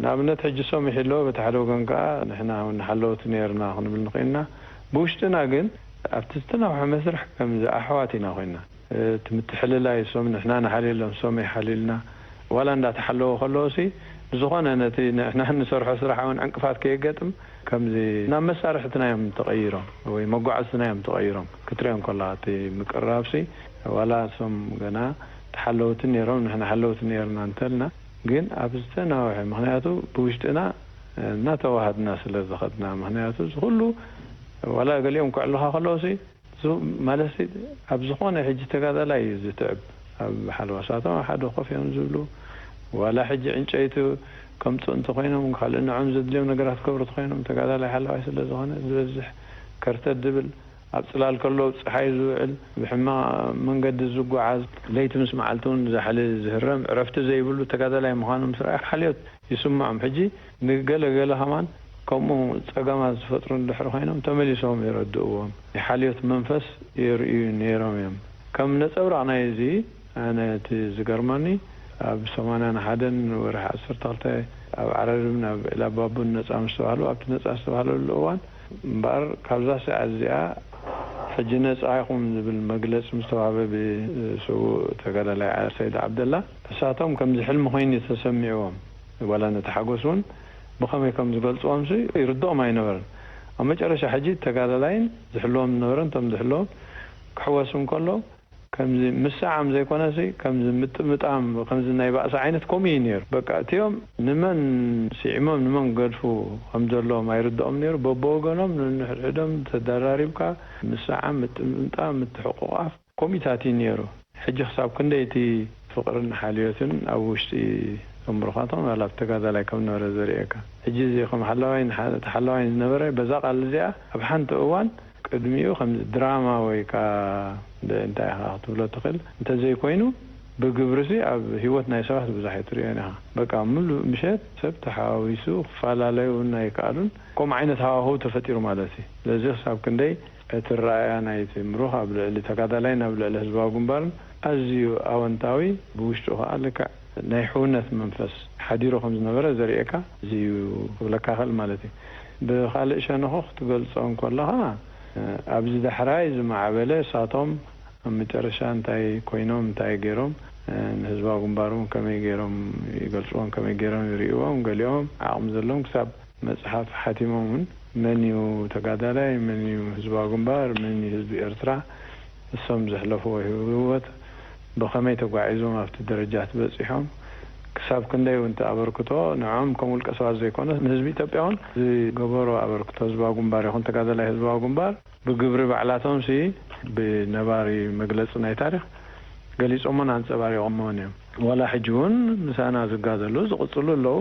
ንኣብነት፣ ሕጂ ሶም ይሕሎ፣ በቲ ሓደ ወገን ከኣ ንሕና እውን ሓለውቲ ነይርና ክንብል ንኽእልና። ብውሽጥና ግን ኣብቲ ዝተናውሐ መስርሕ ከምዚ ኣሕዋት ኢና ኮይና። እቲ ምትሕልላይ፣ ሶም ንሕና ንሓልየሎም፣ ሶም ይሓልዩልና። ዋላ እንዳተሓለወ ከለዎሲ፣ ብዝኾነ ነቲ ንሕና እንሰርሖ ስራሕ እውን ዕንቅፋት ከየገጥም፣ ከምዚ ናብ መሳርሕትና እዮም ተቐይሮም፣ ወይ መጓዓዝትና እዮም ተቐይሮም። ክትሪኦ እንከላ እቲ ምቅርራብሲ፣ ዋላ እሶም ገና ተሓለውቲ ነይሮም፣ ንሕና ሓለውቲ ነይርና እንተልና፣ ግን ኣብ ዝተናውሐ፣ ምኽንያቱ ብውሽጥና እናተዋሃድና ስለ ዝኸድና፣ ምኽንያቱ እዚ ኩሉ ዋላ ገሊኦም ክዕልኻ ከለውሲ፣ ዙ-፣ ማለትሲ ኣብ ዝኾነ ሕጂ ተጋዳላይ እዩ ዝትዕብ። ኣብ ሓልባሳቶም ሓደ ኮፍ እዮም ዝብሉ፣ ዋላ ሕጂ ዕንጨይቲ ከምፁ እንተኾይኖም፣ ካልእ ንዖም ዘድልዮም ነገራት ክገብሩ ተኾይኖም፣ ተጋዳላይ ሓለዋይ ስለ ዝኾነ ዝበዝሕ ከርተት ዝብል፣ ኣብ ጽላል ከሎ ኣብ ጸሓይ ዝውዕል፣ ብሕማቕ መንገዲ ዝጓዓዝ፣ ለይቲ ምስ መዓልቲ እውን ዛሕሊ ዝህረም፣ ዕረፍቲ ዘይብሉ ተጋዳላይ ምዃኑ ምስ ረኣዩ ሓልዮት ይስምዖም። ሕጂ ንገለ ገለ ከማን ከምኡ ጸገማት ዝፈጥሩ እንድሕር ኮይኖም ተመሊሶም የረድእዎም። ናይ ሓልዮት መንፈስ የርእዩ ነይሮም እዮም። ከም ነጸብራቕ ናይ እዚ ኣነ እቲ ዝገርመኒ ኣብ ሰማንያን ሓደን ወርሒ ዓሰርተ ክልተ ኣብ ዓረርብን ኣብ ዒላባቡን ነጻ ምስ ተባህሉ ኣብቲ ነጻ ዝተባህለሉ እዋን እምበኣር ካብዛ ሰዓት እዚኣ ሕጂ ነጻ ኢኹም ዝብል መግለጺ ምስ ተዋህበ ብስዉእ ተጋዳላይ ሰይድ ዓብደላ እሳቶም ከምዚ ሕልሚ ኮይኑ ተሰሚዕዎም። ዋላ ነቲ ሓጎስ እውን ብኸመይ ከም ዝገልጽዎምሲ ይርድኦም ኣይነበረን። ኣብ መጨረሻ ሕጂ ተጋዳላይን ዝሕልዎም ዝነበረን እቶም ዝሕልዎም ክሕወስ እንከሎ ከምዚ ምስዓም ዘይኮነሲ ከምዚ ምጥምጣም ከምዚ ናይ ባእሲ ዓይነት ከምኡ እዩ ነይሩ። በቃ እቲኦም ንመን ስዒሞም ንመን ገድፉ ከም ዘለዎም ኣይርድኦም ነይሩ። በብወገኖም ንንሕድሕዶም ተደራሪብካ ምስዓም፣ ምጥምጣም፣ ምትሕቁቓፍ ከምኡታት እዩ ነይሩ። ሕጂ ክሳብ ክንደይ እቲ ፍቕርን ሓልዮትን ኣብ ውሽጢ እቶም ብሩኻቶም ዋላ ኣብ ተጋዳላይ ከም ነበረ ዘርእየካ። ሕጂ እዚ ከም ሓላዋይን ሓ-፣ ተሓላዋይን ዝነበረ በዛ ቃል እዚኣ ኣብ ሓንቲ እዋን ቅድሚኡ ከም ድራማ ወይ ከኣ እንደ-፣ እንታይ ኢኻ ክትብሎ ትኽእል፣ እንተዘይኮይኑ ብግብርሲ ኣብ ህይወት ናይ ሰባት ብዙሕ ኣይትርእዮን ኢኻ። በቃ ምሉእ ምሸት ሰብ ተሓዋዊሱ ክፈላለዩ እውን ኣይከኣሉን። ከምኡ ዓይነት ሃዋህው ተፈጢሩ ማለት እዩ። ስለዚ ክሳብ ክንደይ እቲ ኣረኣእያ ናይቲ ምሩኽ ኣብ ልዕሊ ተጋዳላይን ኣብ ልዕሊ ህዝባዊ ግንባርን ኣዝዩ ኣወንታዊ፣ ብውሽጡ ከኣ ልክዕ ናይ ሕውነት መንፈስ ሓዲሩ ከም ዝነበረ ዘርእየካ እዚ እዩ ክብለካ እኽእል ማለት እዩ። ብኻልእ ሸነኹ ክትገልጾ እንከለኻ፣ ኣብዚ ዳሕራይ ዝማዕበለ እሳቶም ኣብ መጨረሻ እንታይ ኮይኖም፣ እንታይ ገይሮም፣ ንህዝባዊ ግንባር እውን ከመይ ገይሮም ይገልጽዎን ከመይ ገይሮም ይርእይዎም፣ ገሊኦም ዓቕሚ ዘለዎም ክሳብ መጽሓፍ ሓቲሞም እውን መን እዩ ተጋዳላይ፣ መን እዩ ህዝባዊ ግንባር፣ መን እዩ ህዝቢ ኤርትራ፣ እሶም ዘሕለፍዎ ህይወት ብኸመይ ተጓዒዞም ኣብቲ ደረጃ በጺሖም፣ ክሳብ ክንደይ እውን እቲ ኣበርክቶ ንዕኦም ከም ውልቀ ሰባት ዘይኮነ ንህዝቢ ኢትዮጵያ እውን ዝገበሮ ኣበርክቶ ህዝባዊ ግንባር ይኹን ተጋዳላይ ህዝባዊ ግንባር ብግብሪ ባዕላቶምሲ ብነባሪ መግለጺ ናይ ታሪኽ ገሊጾሞን ኣንጸባሪቖሞን እዮም። ዋላ ሕጂ እውን ምሳና ዝጋደሉ ዝቕጽሉ ኣለዉ።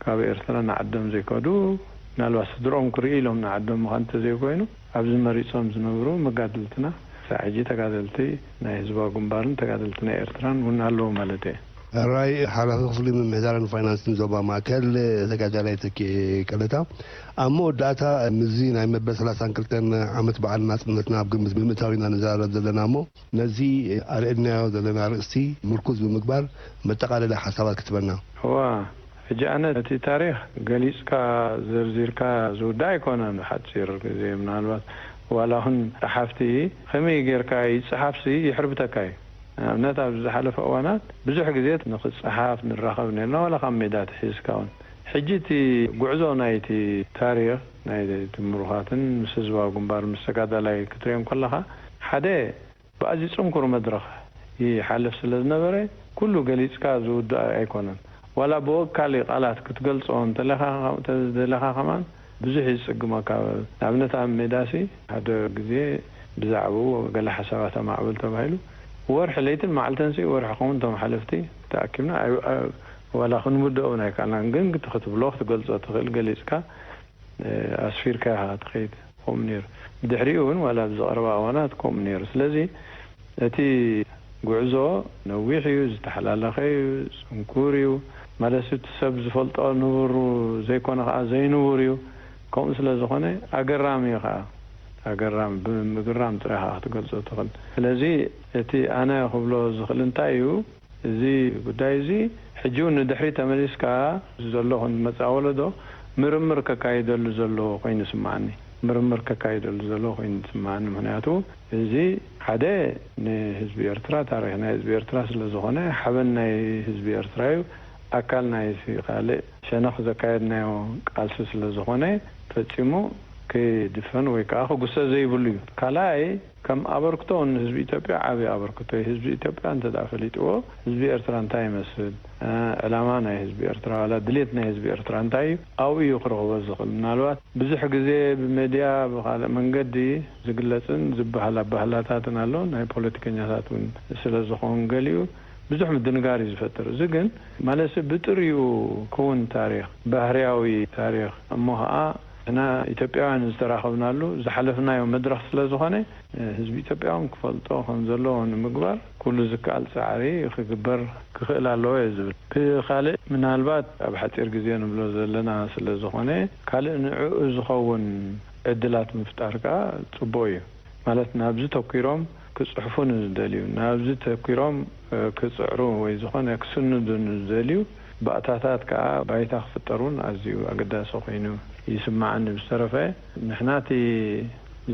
ካብ ኤርትራ ንዓዶም ዘይከዱ፣ ምናልባት ስድርኦም ክርእዩ ኢሎም ንዓዶም ምዃን እንተዘይኮይኑ፣ ኣብዚ መሪጾም ዝነብሩ መጋድልትና፣ ክሳዕ ሕጂ ተጋደልቲ ናይ ህዝባዊ ግንባርን ተጋደልቲ ናይ ኤርትራን እውን ኣለዉ ማለት እየ። ሕራይ ሓላፊ ክፍሊ ምምሕዳርን ፋይናንስን ዞባ ማእከል ተጋዳላይ ተኪኤ ቀለታ፣ ኣብ መወዳእታ ምስዚ ናይ መበል ሰላሳን ክልተን ዓመት በዓል ናጽነትና ኣብ ግምት ብምእታው ኢና ንዛረብ ዘለና እሞ፣ ነዚ ኣልዒልናዮ ዘለና ኣርእስቲ ምርኩዝ ብምግባር መጠቓለሊ ሓሳባት ክትበና። እዋ፣ ሕጂ ኣነ እቲ ታሪኽ ገሊጽካ ዘርዚርካ ዝውዳእ ኣይኮነን። ሓጺር ግዜ ምናልባት ዋላ እውን ጸሓፍቲ ከመይ ጌርካ ይጸሓፍሲ ይሕርብተካ እዩ። ንኣብነት ኣብዚ ዝሓለፈ እዋናት ብዙሕ ግዜ ንኽጸሓፍ ንራኸብ ነርና ዋላ ካብ ሜዳ ትሒዝካ እውን። ሕጂ እቲ ጉዕዞ ናይቲ ታሪኽ ናይ ምሩኻትን ምስ ህዝባዊ ግንባር ምስ ተጋዳላይ ክትሪኦም ከለኻ ሓደ ብኣዝዩ ጽንኩር መድረኽ ይሓልፍ ስለ ዝነበረ፣ ኩሉ ገሊጽካ ዝውዳእ ኣይኮነን። ዋላ ብወካሊ ቃላት ክትገልጾ እንተለኻ፣ እንተደለኻ ከማን ብዙሕ እዩ ዝጽግመካ። ንኣብነት ኣብ ሜዳሲ ሓደ ግዜ ብዛዕባኡ ገለ ሓሳባት ኣማዕብል ተባሂሉ፣ ወርሒ ለይትን መዓልትን ሲ ወርሒ ኸውን እቶም ሓለፍቲ ተኣኪብና፣ ኣይ-፣ ኣይ-፣ ዋላ ክንውድኦ እውን ኣይከኣልናን። ግን ክት-፣ ክትብሎ ክትገልጾ ትኽእል ገሊጽካ፣ እ፣ ኣስፊርካ ኢኻ ትኸይድ። ከምኡ ነይሩ። ብድሕሪኡ እውን ዋላ ኣብዚ ቀረባ እዋናት ከምኡ ነይሩ። ስለዚ እቲ ጉዕዞ ነዊሕ እዩ፣ ዝተሓላለኸ እዩ፣ ጽንኩር እዩ። ማለት እቲ ሰብ ዝፈልጦ ንቡሩ ዘይኮነ ከኣ ዘይንቡር እዩ። ከምኡ ስለ ዝኾነ ኣገራሚ እዩ ከኣ። ኣገራሚ፣ ብምግራም ጥራይ ከኣ ክትገልጾ ትኽእል። ስለዚ እቲ ኣነ ክብሎ ዝኽእል እንታይ እዩ፣ እዚ ጉዳይ እዚ ሕጂ እውን ንድሕሪት ተመሊስካ ዘሎ፣ ንመጻኢ ወለዶ ምርምር ከካይደሉ ዘሎ ኮይኑ ይስምዓኒ። ምርምር ከካይደሉ ዘሎ ኮይኑ ይስምዓኒ። ምኽንያቱ እዚ ሓደ ንህዝቢ ኤርትራ፣ ታሪኽ ናይ ህዝቢ ኤርትራ ስለ ዝኾነ፣ ሓበን ናይ ህዝቢ ኤርትራ እዩ፣ ኣካል ናይ ካልእ ሸነኽ ዘካየድናዮ ቃልሲ ስለ ዝኾነ፣ ፈጺሙ ክድፈን ወይ ከኣ ክጉሰ ዘይብሉ እዩ። ካልኣይ፣ ከም ኣበርክቶ ንህዝቢ ኢትዮጵያ ዓቢ ኣበርክቶ እዩ። ህዝቢ ኢትዮጵያ እንተ ደኣ ፈሊጥዎ፣ ህዝቢ ኤርትራ እንታይ ይመስል፣ እ፣ ዕላማ ናይ ህዝቢ ኤርትራ፣ ዋላ ድሌት ናይ ህዝቢ ኤርትራ እንታይ እዩ፣ ኣብኡ እዩ ክረኽቦ ዝኽእል። ምናልባት ብዙሕ ግዜ ብሜድያ፣ ብኻልእ መንገዲ ዝግለጽን ዝበሃል ኣባህላታትን ኣሎ። ናይ ፖለቲከኛታት እውን ስለ ዝኾን ገሊኡ ብዙሕ ምድንጋር እዩ ዝፈጥር። እዚ ግን ማለት ብጥሪኡ ክውን ታሪኽ፣ ባህርያዊ ታሪኽ፣ እሞ ኸኣ ንሕና ኢትዮጵያውያን ዝተራኸብናሉ ዝሓለፍናዮ መድረኽ ስለ ዝኾነ፣ ህዝቢ ኢትዮጵያ እውን ክፈልጦ ከም ዘለዎ ንምግባር ኩሉ ዝከኣል ጻዕሪ ክግበር ክኽእል ኣለዎ እየ ዝብል። ብኻልእ ምናልባት ኣብ ሓጺር ግዜ ንብሎ ዘለና ስለ ዝኾነ፣ ካልእ ንዕኡ ዝኸውን ዕድላት ምፍጣር ከኣ ጽቡቕ እዩ። ማለት ናብዚ ተኲሮም ክጽሕፉ ንዝደልዩ፣ ናብዚ ተኲሮም፣ እ፣ ክጽዕሩ ወይ ዝኾነ ክስንዱ ንዝደልዩ ባእታታት ከኣ ባይታ ክፍጠር እውን ኣዝዩ ኣገዳሲ ኮይኑ ይስምዓኒ። ብዝተረፈ ንሕና እቲ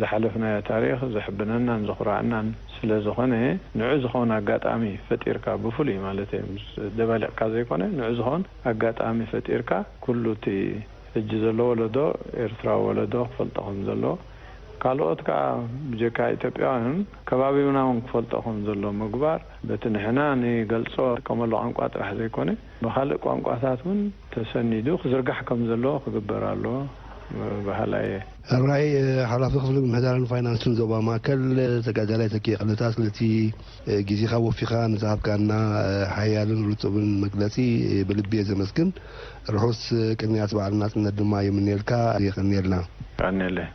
ዝሓለፍናዮ ታሪኽ ዘሕብነናን ዘኹርዓናን ስለ ዝኾነ፣ ንዑ ዝኸውን ኣጋጣሚ ፈጢርካ፣ ብፍሉይ ማለት እየ፣ ምስ ደባሊቕካ ዘይኮነ፣ ንዑ ዝኸውን ኣጋጣሚ ፈጢርካ፣ ኩሉ እቲ ሕጂ ዘሎ ወለዶ፣ ኤርትራዊ ወለዶ ክፈልጦ ከም ዘለዎ፣ ካልኦት ከኣ ብጀካ ኢትዮጵያውያን ከባቢውና እውን ክፈልጦ ከም ዘለዎ ምግባር፣ በቲ ንሕና ንገልጾ ንጥቀመሉ ቋንቋ ጥራሕ ዘይኮነ፣ ብኻልእ ቋንቋታት እውን ተሰኒዱ ክዝርጋሕ ከም ዘለዎ ክግበር ኣለዎ በሃላይ እየ። ራይ፣ ሓላፊ ክፍሊ ምምሕዳርን ፋይናንስን ዞባ ማእከል፣ ተጋዳላይ ተኪ ክልታት፣ ነቲ ግዜኻ ወፊኻ ንዝሃብካና ሓያልን ርጡብን መግለጺ ብልቢ እየ ዘመስግን። ርሑስ ቅንያት በዓል ናጽነት ድማ ይምነየልካ። የቐንየልና። ቀንየለይ።